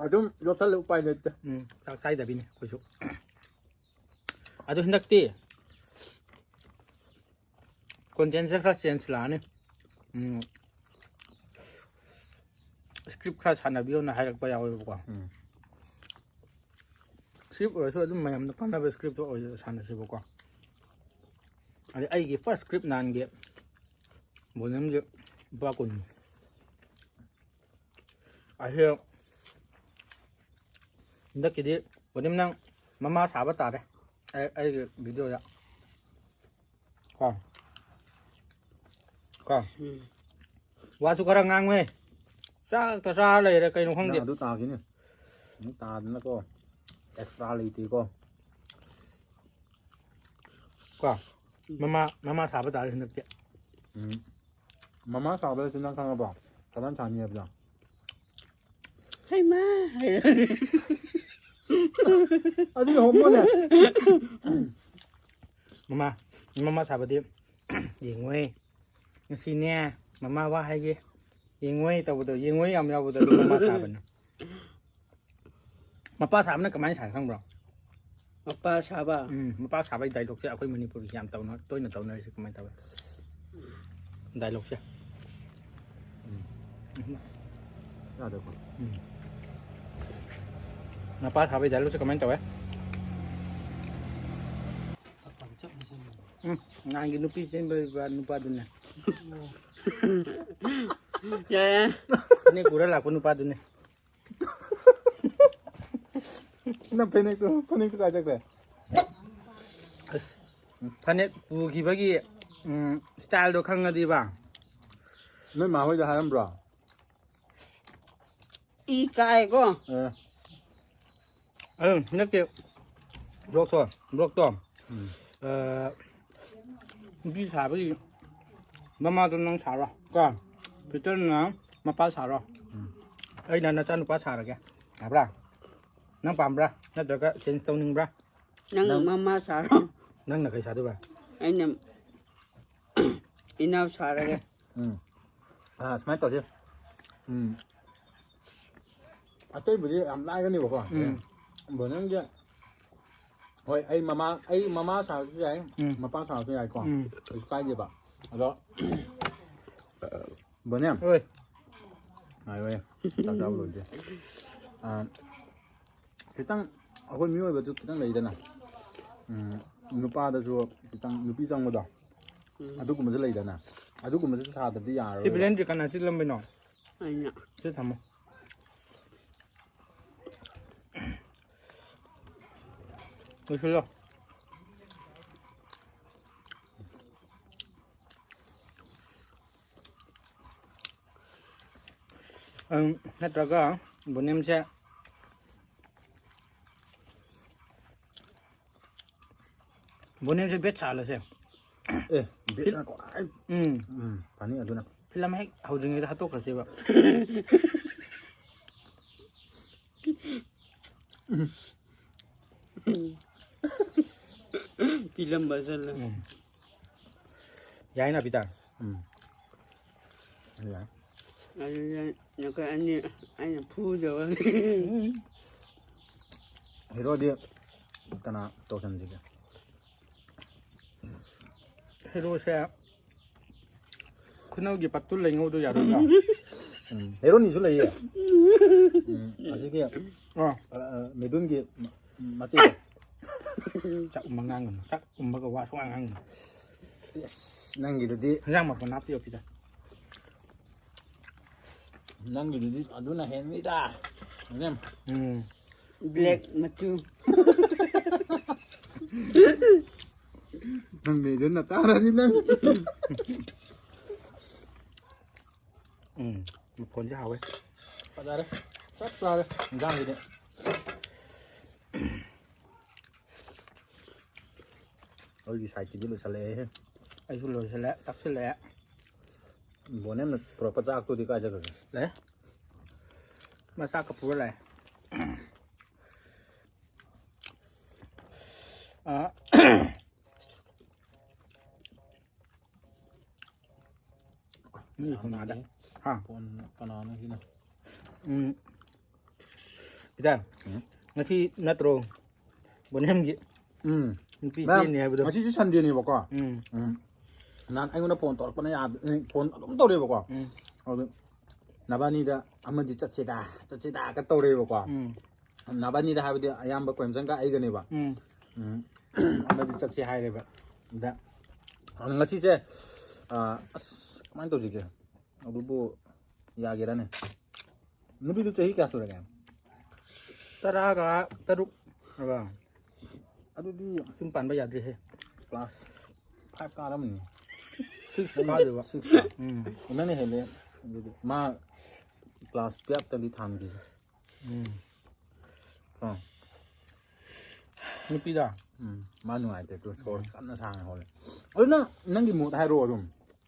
ꯑꯗꯨꯝ ꯌꯣꯠꯁꯜꯂꯦ, ꯎꯄꯥꯏ ꯂꯩꯇꯦ꯫ ꯎꯝ, ꯆꯥꯛ ꯆꯥꯏꯗꯕꯤꯅꯦ ꯑꯩꯈꯣꯏꯁꯨ꯫ ꯑꯗꯣ ꯍꯟꯗꯛꯇꯤ ꯀꯣꯟꯇꯦꯟꯁꯦ ꯈꯔ ꯆꯦꯟꯖ ꯂꯥꯛꯑꯅꯤ꯫ ꯎꯝ, ꯁ꯭ꯀ꯭ꯔꯤꯞ ꯈꯔ ꯁꯥꯟꯅꯕꯤꯌꯣꯅ ꯍꯥꯏꯔꯛꯄ ꯌꯥꯎꯋꯦꯕꯀꯣ꯫ ꯎꯝ꯫ ꯁ꯭ꯀ꯭ꯔꯤꯞ ꯑꯣꯏꯔꯁꯨ ꯑꯗꯨꯝ ꯃꯌꯥꯝꯗ ꯀꯥꯟꯅꯕ ꯁ꯭ꯀ꯭ꯔꯤꯞꯇꯣ ꯑꯣꯏꯅ ꯁꯥꯟꯅꯁꯦꯕꯀꯣ꯫ ꯑꯗꯩ ꯑꯩꯒꯤ ꯐꯥꯔꯁ ꯁ꯭ꯀ꯭ꯔꯤꯞ ꯅꯍꯥꯟꯒꯤ ꯕꯣꯅꯝꯒꯤ ꯂꯨꯄꯥ ꯀꯨꯟ꯫ ꯑꯁꯤ ꯍꯟꯗꯛꯀꯤꯗꯤ ꯕꯣꯅꯤꯝ ꯅꯪ ꯃꯃꯥ ꯁꯥꯕ ꯇꯥꯔꯦ꯫ ꯑꯩ, ꯑꯩꯒꯤ ꯚꯤꯗꯤꯑꯣꯗ꯫ ꯀꯣ꯫ ꯀꯣ꯫ ꯎꯝ꯫ ꯋꯥꯁꯨ ꯈꯔ ꯉꯥꯡꯉꯨꯍꯦ꯫ ꯆꯥꯛꯇ ꯆꯥꯔ ꯂꯩꯔꯦ, ꯀꯩꯅꯣ ꯈꯪꯗꯦ꯫ ꯅꯪ ꯑꯗꯨ ꯇꯥꯈꯤꯅꯤ꯫ ꯑꯃꯨꯛ ꯇꯥꯗꯅꯀꯣ꯫ ꯑꯦꯛꯁꯇ꯭ꯔꯥ ꯂꯩꯇꯦꯀꯣ꯫ ꯀꯣ꯫ ꯃꯃꯥ, ꯃꯃꯥ ꯁꯥꯕ ꯇꯥꯔꯦ ꯍꯟꯗꯛꯇꯤ꯫ ꯎꯝ꯫ ꯃꯃꯥ ꯁꯥꯕꯗꯁꯨ ꯅꯪ ꯈꯪꯉꯕꯣ? ꯀꯃꯥꯏꯅ ꯁꯥꯅꯤ ꯍꯥꯏꯕꯗꯣ? ꯍꯩꯃꯥ! ꯑꯗꯨꯗꯤ ꯍꯣꯃꯣꯅꯦ꯫ ꯃꯃꯥ, ꯃꯃꯥ ꯁꯥꯕꯗꯤ ꯌꯦꯡꯉꯣꯍꯦ꯫ ꯉꯁꯤꯅꯦ, ꯃꯃꯥ ꯋꯥ ꯍꯥꯏꯒꯦ꯫ ꯌꯦꯡꯉꯣꯍꯦ ꯇꯧꯕꯗꯣ, ꯌꯦꯡꯉꯣꯍꯦ ꯌꯥꯝ ꯌꯥꯎꯕꯗꯣ, ꯑꯗꯨ ꯃꯃꯥ ꯁꯥꯕꯅꯦ꯫ ꯃꯄꯥ ꯁꯥꯕꯅ ꯀꯃꯥꯏꯅ ꯁꯥꯏ ꯈꯪꯕ꯭ꯔꯣ? ꯃꯄꯥ ꯁꯥꯕ? ꯎꯝ, ꯃꯄꯥ ꯁꯥꯕꯒꯤ ꯗꯥꯏꯂꯣꯛꯁꯦ ꯑꯩꯈꯣꯏ ꯃꯅꯤꯄꯨꯔꯒꯤ ꯌꯥꯝ ꯇꯧꯅ-, ꯇꯣꯏꯅ ꯇꯧꯅꯔꯤꯁꯦ ꯀꯃꯥꯏꯅ ꯇꯧꯋꯤ? ꯗꯥꯏꯂꯣꯛꯁꯦ꯫ ꯌꯥꯗꯦꯀꯣ꯫ ꯎꯝ꯫ ꯃꯄꯥ ꯁꯥꯕꯩ dialogue ꯁꯦ ꯀꯃꯥꯏꯅ ꯇꯧꯋꯦ? ꯎꯝ, ꯅꯍꯥꯟꯒꯤ ꯅꯨꯄꯤ ꯆꯦꯟꯕ ꯅꯨꯄꯥꯗꯨꯅꯦ꯫ ꯌꯥꯏ, ꯌꯥꯏ꯫ ꯐꯅꯦꯛ ꯄꯨꯔ ꯂꯥꯛꯄ ꯅꯨꯄꯥꯗꯨꯅꯦ꯫ ꯅꯪ ꯐꯅꯦꯛꯇꯣ, ꯐꯅꯦꯛꯇꯣ ꯀꯥꯏ ꯆꯠꯈ꯭ꯔꯦ? ꯑꯁ, ꯐꯅꯦꯛ ꯄꯨꯈꯤꯕꯒꯤ, ꯎꯝ, style ꯗꯣ ꯈꯪꯉꯗꯤꯕ꯫ ꯅꯣꯏ ꯃꯥ ꯍꯣꯏꯗ ꯍꯥꯏꯔꯝꯕ꯭ꯔꯣ? ꯏ ꯀꯥꯏꯀꯣ꯫ ꯑꯦ꯫ ꯑꯗꯨ ꯍꯟꯗꯛꯀꯤ vlog ꯇꯣ, vlog ꯇꯣ, ꯎꯝ꯫ ꯑ, ꯅꯨꯄꯤ ꯁꯥꯕꯒꯤ ꯃꯃꯥꯗꯣ ꯅꯪ ꯁꯥꯔꯣ ꯀꯣ꯫ ꯄꯤꯇꯔꯅ ꯃꯄꯥ ꯁꯥꯔꯣ꯫ ꯎꯝ꯫ ꯑꯩꯅ ꯅꯆꯥꯅꯨꯄꯥ ꯁꯥꯔꯒꯦ꯫ ꯌꯥꯕ꯭ꯔꯥ? ꯅꯪ ꯄꯥꯝꯕ꯭ꯔꯥ? ꯅꯠꯇ꯭ꯔꯒ change ꯇꯧꯅꯤꯡꯕ꯭ꯔꯥ? ꯅꯪ ꯅꯪ ꯃꯃꯥ ꯁꯥꯔꯣ꯫ ꯅꯪꯅ ꯀꯩ ꯁꯥꯗꯣꯏꯕ? ꯑꯩꯅ ꯏꯅꯥꯎ ꯁꯥꯔꯒꯦ꯫ ꯎꯝ꯫ ꯑꯥ, ꯁꯨꯃꯥꯏꯅ ꯇꯧꯁꯦ꯫ ꯎꯝ꯫ ꯑꯇꯩꯕꯨꯗꯤ ꯌꯥꯝ ꯂꯥꯏꯒꯅꯦꯕꯀꯣ꯫ ꯎꯝ꯫ ꯕꯣꯅꯦꯝꯁꯦ, ꯍꯣꯏ, ꯑꯩ ꯃꯃꯥ, ꯑꯩ ꯃꯃꯥ ꯁꯥꯕꯁꯨ ꯌꯥꯏ, ꯎꯝ꯫ ꯃꯄꯥ ꯁꯥꯕꯁꯨ ꯌꯥꯏꯀꯣ꯫ ꯎꯝ꯫ ꯀꯩꯁꯨ ꯀꯥꯏꯗꯦꯕ꯫ ꯑꯗꯣ, ꯕꯣꯅꯦꯝ꯫ ꯍꯣꯏ꯫ ꯉꯥꯏꯌꯣꯌꯦ꯫ ꯆꯥꯛ ꯆꯥꯕ ꯂꯣꯏꯗ꯭ꯔꯤ꯫ ꯑꯥ, ꯈꯤꯇꯪ ꯑꯩꯈꯣꯏ ꯃꯤꯑꯣꯏꯕꯗꯨ ꯈꯤꯇꯪ ꯂꯩꯗꯅ, ꯎꯝ, ꯅꯨꯄꯥꯗꯁꯨ ꯈꯤꯇꯪ ꯅꯨꯄꯤ ꯆꯪꯕꯗꯣ, ꯎꯝ꯫ ꯑꯗꯨꯒꯨꯝꯕꯁꯨ ꯂꯩꯗꯅ, ꯑꯗꯨꯒꯨꯝꯕꯁꯨ ꯁꯥꯗ꯭ꯔꯗꯤ ꯁꯤ ꯌꯥꯔꯔꯣꯏꯕ꯫ ꯕ꯭ꯂꯦꯟꯗ꯭ꯔꯤ ꯀꯅꯥ ꯆꯤꯜꯂꯝꯕꯅꯣ? ꯑꯩꯅ꯫ ꯁꯤ ꯊꯝꯃꯣ꯫ ꯂꯣꯏꯁꯤꯜꯂꯣ꯫ ꯑꯪ, ꯅꯠꯇ꯭ꯔꯒ ꯕꯣꯅꯦꯝꯁꯦ, ꯕꯣꯅꯦꯝꯁꯦ ꯕꯦꯠ ꯁꯥꯍꯜꯂꯁꯦ꯫ ꯑꯦ, ꯕꯦꯠꯅ ꯈ꯭ꯋꯥꯏ, ꯎꯝ꯫ ꯎꯝ, ꯐꯅꯤ ꯑꯗꯨꯅ꯫ ꯐꯤꯂꯝ ꯍꯦꯛ ꯍꯧꯗ꯭ꯔꯤꯉꯩꯗ ꯍꯥꯠꯇꯣꯛꯈ꯭ꯔꯁꯦꯕ꯫ ꯐꯤꯂꯝ ꯐꯖꯅ꯫ ꯎꯝ꯫ ꯌꯥꯏꯅ, ꯄꯤꯇꯔ? ꯎꯝ꯫ ꯌꯥꯏ꯫ ꯑꯗꯨꯗ ꯅꯈꯣꯏ ꯑꯅꯤ ꯑꯩꯅ ꯐꯨꯗꯕ꯫ ꯎꯝ꯫ ꯍꯦꯔꯣꯗꯤ ꯀꯅꯥ ꯇꯧꯁꯟꯁꯤꯒꯦ? ꯍꯦꯔꯣꯁꯦ ꯈꯨꯅꯧꯒꯤ ꯄꯠꯇꯨ ꯂꯩꯉꯧꯗꯣ ꯌꯥꯔꯣꯏꯗ꯭ꯔꯣ? ꯎꯝ, ꯍꯦꯔꯣꯅꯤꯁꯨ ꯂꯩꯌꯦ꯫ ꯎꯝ, ꯑꯁꯤꯒꯤ, ꯑꯣ꯫ ꯑ, ꯑ, ꯃꯤꯗꯨꯟꯒꯤ ꯃ-, ꯃꯆꯦꯗꯣ꯫ ꯆꯥꯛ ꯎꯝꯕ ꯉꯥꯡꯒꯅꯨ꯫ ꯆꯥꯛ ꯎꯝꯕꯒ ꯋꯥ ꯁꯨꯡꯉꯥꯡ ꯉꯥꯡꯒꯅꯨ꯫ ꯑꯁ, ꯅꯪꯒꯤꯗꯨꯗꯤ ꯍꯤꯟꯖꯥꯡ ꯃꯄꯨꯟ ꯍꯥꯞꯄꯤꯌꯣ ꯁꯤꯗ꯫ ꯅꯪꯒꯤꯗꯨꯗꯤ ꯑꯗꯨꯅ ꯍꯦꯟꯅꯤꯗ꯫ ꯎꯝ꯫ Black ꯃꯆꯨ꯫ ꯅꯪ ꯃꯤꯗꯨꯅ ꯆꯥꯔꯗꯤ ꯅꯪ꯫ ꯎꯝ, ꯃꯐꯣꯟꯁꯦ ꯍꯥꯎꯋꯦ꯫ ꯐꯖꯔꯦ꯫ ꯆꯞ ꯆꯥꯔꯦ ꯏꯟꯖꯥꯡꯁꯤꯗꯤ꯫ ꯑꯩꯒꯤ ꯁꯥꯏꯠꯀꯤꯗꯤ ꯂꯣꯏꯁꯤꯜꯂꯛꯑꯦ꯫ ꯑꯩꯁꯨ ꯂꯣꯏꯁꯤꯜꯂꯦ, ꯆꯥꯛꯁꯤꯜꯂꯛꯑꯦ꯫ ꯕꯣꯅꯦꯝꯅ ꯄꯨꯔꯛꯄ ꯆꯥꯛꯇꯨꯗꯤ ꯀꯥꯏ ꯆꯠꯈ꯭ꯔꯒꯦ? ꯂꯩ꯫ ꯃꯆꯥꯛꯀ ꯄꯨꯔ ꯂꯥꯛꯑꯦ꯫ ꯑ, ꯃꯤ ꯀꯅꯥꯗ? ꯍꯥ? ꯐꯣꯟ ꯀꯅꯥꯅꯣ ꯁꯤꯅ? ꯎꯝ꯫ ꯏꯇꯥ, ꯎꯝ꯫ ꯉꯁꯤ ꯅꯠꯇ꯭ꯔꯣ ꯕꯣꯅꯦꯝꯒꯤ ꯎꯝ꯫ ꯅꯨꯄꯤ ꯃꯌꯥꯝ, ꯆꯦꯟꯅꯤ ꯍꯥꯏꯕꯗꯣ? ꯉꯁꯤꯁꯦ ꯁꯟꯗꯦꯅꯦꯕꯀꯣ꯫ ꯎꯝ꯫ ꯎꯝ꯫ ꯅꯍꯥꯟ ꯑꯩꯉꯣꯟꯗ ꯐꯣꯟ ꯇꯧꯔꯛꯄꯅ ꯌꯥꯗ-, ꯐꯣꯟ ꯑꯗꯨꯝ ꯇꯧꯔꯛꯑꯦꯕꯀꯣ꯫ ꯎꯝ꯫ ꯑꯗꯨ ꯅꯕꯥꯅꯤꯗ ꯑꯃꯗꯤ ꯆꯠꯁꯤꯗ, ꯆꯠꯁꯤꯗ ꯀ ꯇꯧꯔꯛꯑꯦꯕꯀꯣ꯫ ꯎꯝ꯫ ꯅꯕꯥꯅꯤꯗ ꯍꯥꯏꯕꯗꯤ ꯑꯌꯥꯝꯕ ꯀꯣꯏꯝꯆꯟꯒ ꯑꯩꯒꯅꯦꯕ꯫ ꯎꯝ꯫ ꯎꯝ꯫ ꯑꯃꯗꯤ ꯆꯠꯁꯤ ꯍꯥꯏꯔꯦꯕ꯫ ꯑꯗ ꯉꯁꯤꯁꯦ, ꯑ, ꯑꯁ, ꯀꯃꯥꯏꯅ ꯇꯧꯁꯤꯒꯦ? ꯑꯗꯨꯕꯨ ꯌꯥꯒꯦꯔꯥꯅꯦ? ꯅꯨꯄꯤꯗꯨ ꯆꯍꯤ ꯀꯌꯥ ꯁꯨꯔꯒꯦ? ꯇꯔꯥꯒ ꯇꯔꯨꯛ ꯍꯥꯏꯕ꯫ ꯑꯗꯨꯗꯤ ꯌꯨꯝ ꯄꯥꯟꯕ ꯌꯥꯗ꯭ꯔꯤꯍꯦ꯫ Class five ꯀꯥꯔꯝꯃꯅꯤ꯫ Six ꯀꯥꯗꯣꯏꯕ꯫ Six ꯀꯥ? ꯎꯝ꯫ ꯅꯪꯅ ꯍꯦꯜꯂꯦ꯫ ꯑꯗꯨꯗꯤ ꯃꯥ class twelve ꯇꯗꯤ ꯊꯥꯟꯈꯤꯁꯦ꯫ ꯎꯝ꯫ ꯑꯥ꯫ ꯅꯨꯄꯤꯗ? ꯎꯝ꯫ ꯃꯥ ꯅꯨꯡꯉꯥꯏꯇꯦ꯫ ꯇꯨ ꯁꯣꯔ ꯀꯟꯅ ꯁꯥꯡꯅ ꯍꯣꯜꯂꯦ꯫ ꯑꯗꯨ ꯅꯪ, ꯅꯪꯒꯤ ꯃꯣꯠ ꯍꯥꯏꯔꯛꯑꯣ ꯑꯗꯨꯝ꯫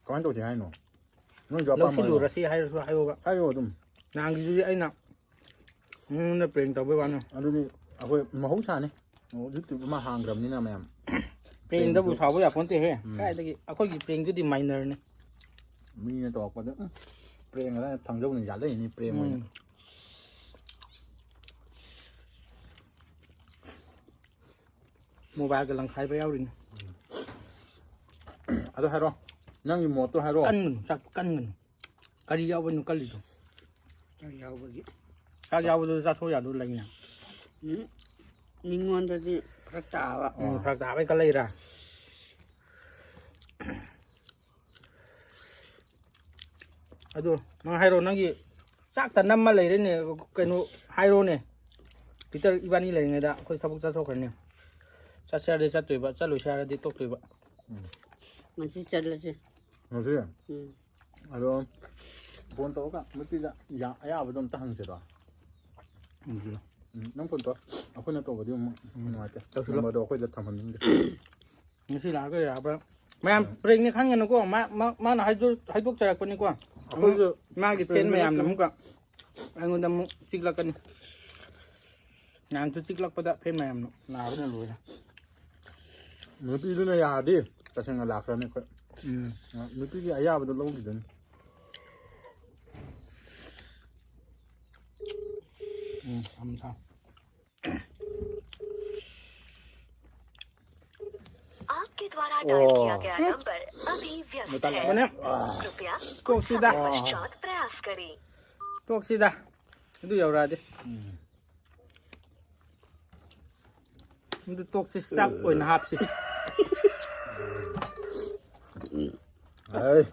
ꯀꯃꯥꯏꯅ ꯇꯧꯁꯤ ꯍꯥꯏꯅꯣ? ꯅꯣꯏꯁꯨ ꯑꯄꯥꯝꯕ ꯍꯥꯏꯔꯣ꯫ ꯂꯧꯁꯤꯜꯂꯨꯔꯁꯤ ꯍꯥꯏꯔꯁꯨ ꯍꯥꯏꯌꯣꯕ꯫ ꯍꯥꯏꯌꯣ ꯑꯗꯨꯝ꯫ ꯅꯍꯥꯟꯒꯤꯗꯨꯗꯤ ꯑꯩꯅ ꯅꯉꯣꯟꯗ prank ꯇꯧꯕꯩ ꯋꯥꯅꯤ꯫ ꯑꯗꯨꯗꯤ ꯑꯩꯈꯣꯏ ꯃꯍꯧꯁꯥꯅꯤ꯫ ꯑꯣ, YouTube ꯑꯃ ꯍꯥꯡꯈ꯭ꯔꯕꯅꯤꯅ ꯃꯌꯥꯝ꯫ Prankꯗꯕꯨ ꯄ꯭ꯔꯦꯡꯁꯨ ꯁꯥꯎꯕ ꯌꯥꯄꯣꯟꯇꯦꯍꯦ꯫ ꯎꯝ꯫ ꯀꯥꯏꯗꯒꯤ ꯑꯩꯈꯣꯏꯒꯤ prankꯗꯨꯗꯤ minorꯅꯤ꯫ ꯃꯤꯅ ꯇꯧꯔꯛꯄꯗ, ꯎꯝ, prank ꯑꯗ ꯊꯥꯡꯖꯧꯅ ꯌꯥꯜꯂꯛꯏꯅꯤ prank ꯑꯣꯏꯅ꯫ ꯎꯝ꯫ Mobileꯒ ꯂꯪꯈꯥꯏꯕ ꯌꯥꯎꯔꯤꯅꯤ꯫ ꯑꯗꯨ ꯍꯥꯏꯔꯣ, ꯅꯪꯒꯤ ꯃꯣꯠꯇꯣ ꯍꯥꯏꯔꯣ꯫ ꯀꯟꯒꯅꯨ, ꯆꯥꯛ ꯀꯟꯒꯅꯨ꯫ ꯀꯔꯤ ꯌꯥꯎꯕꯅꯣ ꯀꯜꯂꯤꯗꯣ? ꯌꯥꯎꯕꯒꯤ꯫ ꯆꯥꯛ ꯌꯥꯎꯕꯗꯨ ꯆꯥꯊꯣꯛ ꯌꯥꯗꯨ ꯂꯩꯅ꯫ ꯎꯝ꯫ ꯃꯤꯉꯣꯟꯗꯗꯤ ꯐꯔꯛ ꯇꯥꯕ꯫ ꯎꯝ, ꯐꯔꯛ ꯇꯥꯕꯩ ꯈꯜꯂꯛꯏꯔꯥ? ꯑꯗꯨ ꯅꯪ ꯍꯥꯏꯔꯣ, ꯅꯪꯒꯤ ꯆꯥꯛꯇ ꯅꯝꯃ ꯂꯩꯔꯦꯅꯦ꯫ ꯀꯩꯅꯣ ꯍꯥꯏꯔꯣꯅꯦ꯫ ꯄꯤꯇꯔ ꯏꯕꯥꯅꯤ ꯂꯩꯔꯤꯉꯩꯗ ꯑꯩꯈꯣꯏ ꯊꯕꯛ ꯆꯠꯊꯣꯛꯈ꯭ꯔꯅꯤ꯫ ꯆꯠꯁꯦ ꯍꯥꯏꯔꯗꯤ ꯆꯠꯇꯣꯏꯕ, ꯆꯠꯂꯣꯏꯁꯦ ꯍꯥꯏꯔꯗꯤ ꯇꯣꯛꯇꯣꯏꯕ꯫ ꯎꯝ꯫ ꯉꯁꯤ ꯆꯠꯂꯁꯦ꯫ ꯉꯁꯤ? ꯎꯝ꯫ ꯑꯗꯣ ꯐꯣꯟ ꯇꯧꯔꯒ ꯅꯨꯄꯤꯗ ꯌꯥ-, ꯑꯌꯥꯕꯗꯣ ꯑꯝꯇ ꯍꯪꯁꯤꯔꯣ? ꯎꯝ꯫ ꯎꯝ, ꯅꯪ ꯐꯣꯟ ꯇꯧ꯫ ꯑꯩꯈꯣꯏꯅ ꯇꯧꯕꯗꯤ ꯑꯃꯨꯛ ꯅꯨꯡꯉꯥꯏꯇꯦ꯫ ꯇꯧꯁꯤꯜꯂꯣ꯫ ꯅꯝꯕꯔꯗꯣ ꯑꯩꯈꯣꯏꯗ ꯊꯝꯍꯟꯅꯤꯡꯗꯦ꯫ ꯉꯁꯤ ꯂꯥꯛꯑꯒ ꯌꯥꯕ꯭ꯔꯥ? ꯃꯌꯥꯝ ꯎꯝ꯫ ꯄ꯭ꯔꯦꯡꯅꯦ ꯈꯟꯒꯅꯨꯀꯣ꯫ ꯃꯥ-, ꯃꯥ-, ꯃꯥꯅ ꯍꯥꯏꯗꯣ-, ꯍꯥꯏꯗꯣꯛꯆꯔꯛꯄꯅꯤꯀꯣ꯫ ꯑꯩꯈꯣꯏꯁꯨ ꯑꯃꯨꯛ ꯃꯥꯒꯤ ꯐꯦꯟ ꯄ꯭ꯔꯦꯡꯅꯦ ꯃꯌꯥꯝꯅ ꯅꯠꯇꯦ꯫ ꯑꯃꯨꯛꯀ ꯑꯩꯉꯣꯟꯗ ꯑꯃꯨꯛ ꯆꯤꯛꯂꯛꯀꯅꯤ꯫ ꯃꯌꯥꯝꯁꯨ ꯆꯤꯛꯂꯛꯄꯗ ꯐꯦꯟ ꯃꯌꯥꯝꯅ ꯅꯥꯕꯅ ꯂꯣꯏꯔꯦ꯫ ꯅꯨꯄꯤꯗꯨꯅ ꯌꯥꯔꯗꯤ ꯇꯁꯦꯡꯅ ꯂꯥꯛꯈ꯭ꯔꯅꯤ ꯑꯩꯈꯣꯏ꯫ ꯎꯝ꯫ ꯅꯨꯄꯤꯒꯤ ꯑꯌꯥꯕꯗꯣ ꯂꯧꯈꯤꯗꯣꯏꯅꯤ꯫ ꯎꯝ, ꯊꯝꯃꯦ, ꯊꯝꯃꯦ꯫ आपके द्वारा डायल किया गया नंबर अभी व्यस्त है। ꯃꯨꯊꯠꯂꯕꯅꯦ꯫ कृपया कुछ ꯇꯣꯛꯁꯤꯗ꯫ समय पश्चात प्रयास करें। ꯇꯣꯛꯁꯤꯗ꯫ ꯑꯗꯨ ꯌꯧꯔꯛꯑꯗꯤ꯫ ꯎꯝ꯫ ꯑꯗꯨ ꯇꯣꯛꯁꯤ, ꯆꯥꯛ ꯑꯣꯏꯅ ꯍꯥꯞꯁꯤ꯫ ꯑꯩ꯫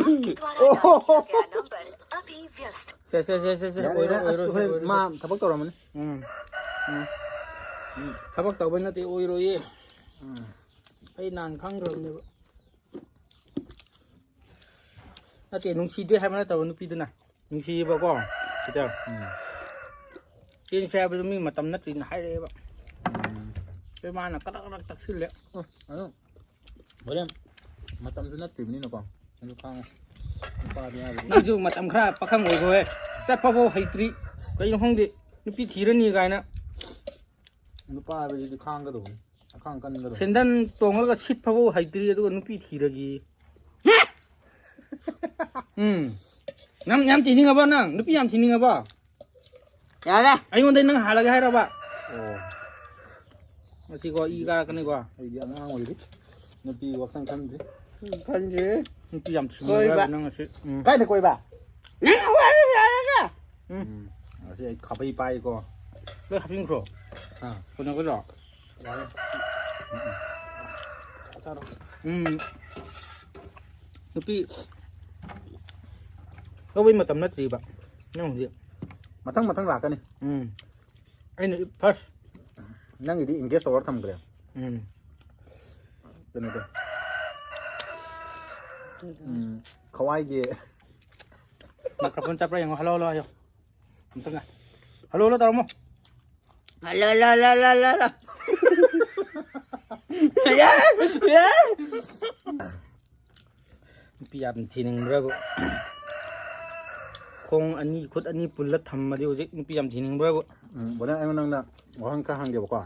आपके द्वारा डायल किया गया नंबर अभी व्यस्त। ꯁꯦ, ꯁꯦ, ꯁꯦ, ꯁꯦ, ꯁꯦ, ꯌꯥꯔꯦ, ꯑꯣꯏꯔꯣꯏ, ꯑꯁ, ꯑꯣꯏꯔꯣꯏ, ꯍꯣꯏ, ꯑꯣꯏꯔꯣꯏ, ꯃꯥ ꯑꯣꯏꯔꯣꯏ꯫ ꯊꯕꯛ ꯇꯧꯔꯝꯃꯅꯤ꯫ ꯎꯝ, ꯎꯝ꯫ ꯎꯝ꯫ ꯊꯕꯛ ꯇꯧꯕꯩ ꯅꯠꯇꯦ, ꯑꯣꯏꯔꯣꯏꯌꯦ꯫ ꯎꯝ꯫ ꯑꯩ ꯅꯍꯥꯟ ꯈꯪꯈ꯭ꯔꯕꯅꯦꯕ꯫ ꯅꯠꯇꯦ, ꯅꯨꯡꯁꯤꯗꯦ ꯍꯥꯏꯕ ꯅꯠꯇꯕ ꯅꯨꯄꯤꯗꯨꯅ꯫ ꯅꯨꯡꯁꯤꯌꯦꯕꯀꯣ, ꯁꯤꯗ꯫ ꯎꯝ꯫ ꯆꯦꯟꯁꯦ ꯍꯥꯏꯕꯗꯨ ꯃꯤ ꯃꯇꯝ ꯅꯠꯇ꯭ꯔꯤꯅ ꯍꯥꯏꯔꯛꯑꯦꯕ꯫ ꯎꯝ꯫ ꯑꯗꯨ ꯃꯥꯅ ꯀꯗꯛ ꯀꯗꯛ ꯇꯛꯁꯤꯜꯂꯦ꯫ ꯑ, ꯑꯗꯨ ꯍꯣꯔꯦꯟ ꯃꯇꯝꯁꯨ ꯅꯠꯇ꯭ꯔꯤꯕꯅꯤꯅꯀꯣ꯫ ꯑꯗꯨ ꯈꯥꯡꯉꯣ꯫ ꯅꯨꯄꯥꯗꯤ ꯍꯥꯏꯕꯗꯤ ꯅꯪꯁꯨ ꯃꯇꯝ ꯈꯔ ꯄꯥꯈꯪ ꯑꯣꯏꯈꯣꯍꯦ꯫ ꯆꯠꯄꯐꯥꯎ ꯍꯩꯇ꯭ꯔꯤ꯫ ꯀꯩꯅꯣ ꯈꯪꯗꯦ꯫ ꯅꯨꯄꯤ ꯊꯤꯔꯅꯤ ꯀꯥꯏꯅ꯫ ꯅꯨꯄꯥ ꯍꯥꯏꯕꯁꯤꯗꯤ ꯈꯥꯡꯒꯗꯧꯕꯅꯤ꯫ ꯑꯈꯥꯡ ꯀꯟꯒꯗꯧꯕꯅꯤ꯫ ꯁꯦꯟꯗꯟ ꯇꯣꯡꯉꯒ ꯁꯤꯠ ꯐꯥꯎ ꯍꯩꯇ꯭ꯔꯤ, ꯑꯗꯨꯒ ꯅꯨꯄꯤ ꯊꯤꯔꯒꯦ꯫ ꯎꯝ꯫ ꯅꯪ ꯌꯥꯝ ꯊꯤꯅꯤꯡꯉꯕꯣ ꯅꯪ? ꯅꯨꯄꯤ ꯌꯥꯝ ꯊꯤꯅꯤꯡꯉꯕꯣ? ꯌꯥꯔꯦ꯫ ꯑꯩꯉꯣꯟꯗ ꯅꯪ ꯍꯥꯜꯂꯒꯦ ꯍꯥꯏꯔꯕ? ꯑꯣ꯫ ꯉꯁꯤꯀꯣ ꯏ ꯀꯥꯔꯛꯀꯅꯤꯀꯣ꯫ ꯑꯩꯗꯤ ꯑꯉꯥꯡ ꯑꯣꯏꯔꯤ꯫ ꯅꯨꯄꯤ ꯋꯥꯈꯜ ꯈꯟꯗ꯭ꯔꯤ꯫ ꯎꯝ, ꯈꯟꯗ꯭ꯔꯤ꯫ ꯅꯨꯄꯤ ꯌꯥꯝ ꯊꯤꯅꯤꯡꯉꯦ ꯀꯣꯏꯕ꯫ ꯍꯥꯏꯕ ꯅꯪ ꯉꯁꯤ꯫ ꯎꯝ꯫ ꯀꯥꯏꯗ ꯀꯣꯏꯕ? ꯅꯪ ꯋꯥꯔꯤ ꯁꯥꯔꯒ꯫ ꯎꯝ꯫ ꯎꯝ꯫ ꯉꯁꯤ ꯑꯩ ꯈꯥꯕꯩ ꯄꯥꯏꯀꯣ꯫ ꯂꯣꯏ ꯍꯥꯞꯆꯤꯟꯈ꯭ꯔꯣ꯫ ꯑꯥ꯫ ꯀꯩꯅꯣꯒꯗꯣ꯫ ꯌꯥꯔꯦ꯫ ꯎꯝ, ꯎꯝ꯫ ꯆꯥꯔꯣ꯫ ꯎꯝ꯫ ꯅꯨꯄꯤ ꯂꯧꯕꯩ ꯃꯇꯝ ꯅꯠꯇ꯭ꯔꯤꯕ ꯅꯪ ꯍꯧꯖꯤꯛ꯫ ꯃꯊꯪ ꯃꯊꯪ ꯂꯥꯛꯀꯅꯤ꯫ ꯎꯝ꯫ ꯑꯩꯅ first꯫ ꯅꯪꯒꯤꯗꯤ engage ꯇꯧꯔ ꯊꯝꯈ꯭ꯔꯦ꯫ ꯎꯝ꯫ ꯀꯩꯅꯣꯗꯣ꯫ ꯎꯝ, ꯈꯋꯥꯏꯒꯤ꯫ Microphone ꯆꯠꯄ꯭ꯔꯥ ꯌꯦꯡꯉꯣ꯫ Hello, hello ꯍꯥꯏꯌꯣ꯫ ꯑꯝꯇꯪꯒ꯫ Hello, hello ꯇꯧꯔꯝꯃꯣ꯫ Hello, hello, hello, hello, hello, hello꯫ ꯌꯥ, ꯌꯥ꯫ ꯅꯨꯄꯤ ꯌꯥꯝ ꯊꯤꯅꯤꯡꯕ꯭ꯔꯕꯨ? ꯈꯣꯡ ꯑꯅꯤ, ꯈꯨꯠ ꯑꯅꯤ ꯄꯨꯜꯂ ꯊꯝꯃꯗꯤ ꯍꯧꯖꯤꯛ ꯅꯨꯄꯤ ꯌꯥꯝ ꯊꯤꯅꯤꯡꯕ꯭ꯔꯕꯨ? ꯎꯝ, ꯕꯣꯗꯥ, ꯑꯩꯉꯣꯟꯗ ꯅꯪꯅ ꯋꯥꯍꯪ ꯈꯔ ꯍꯪꯒꯦꯕꯀꯣ꯫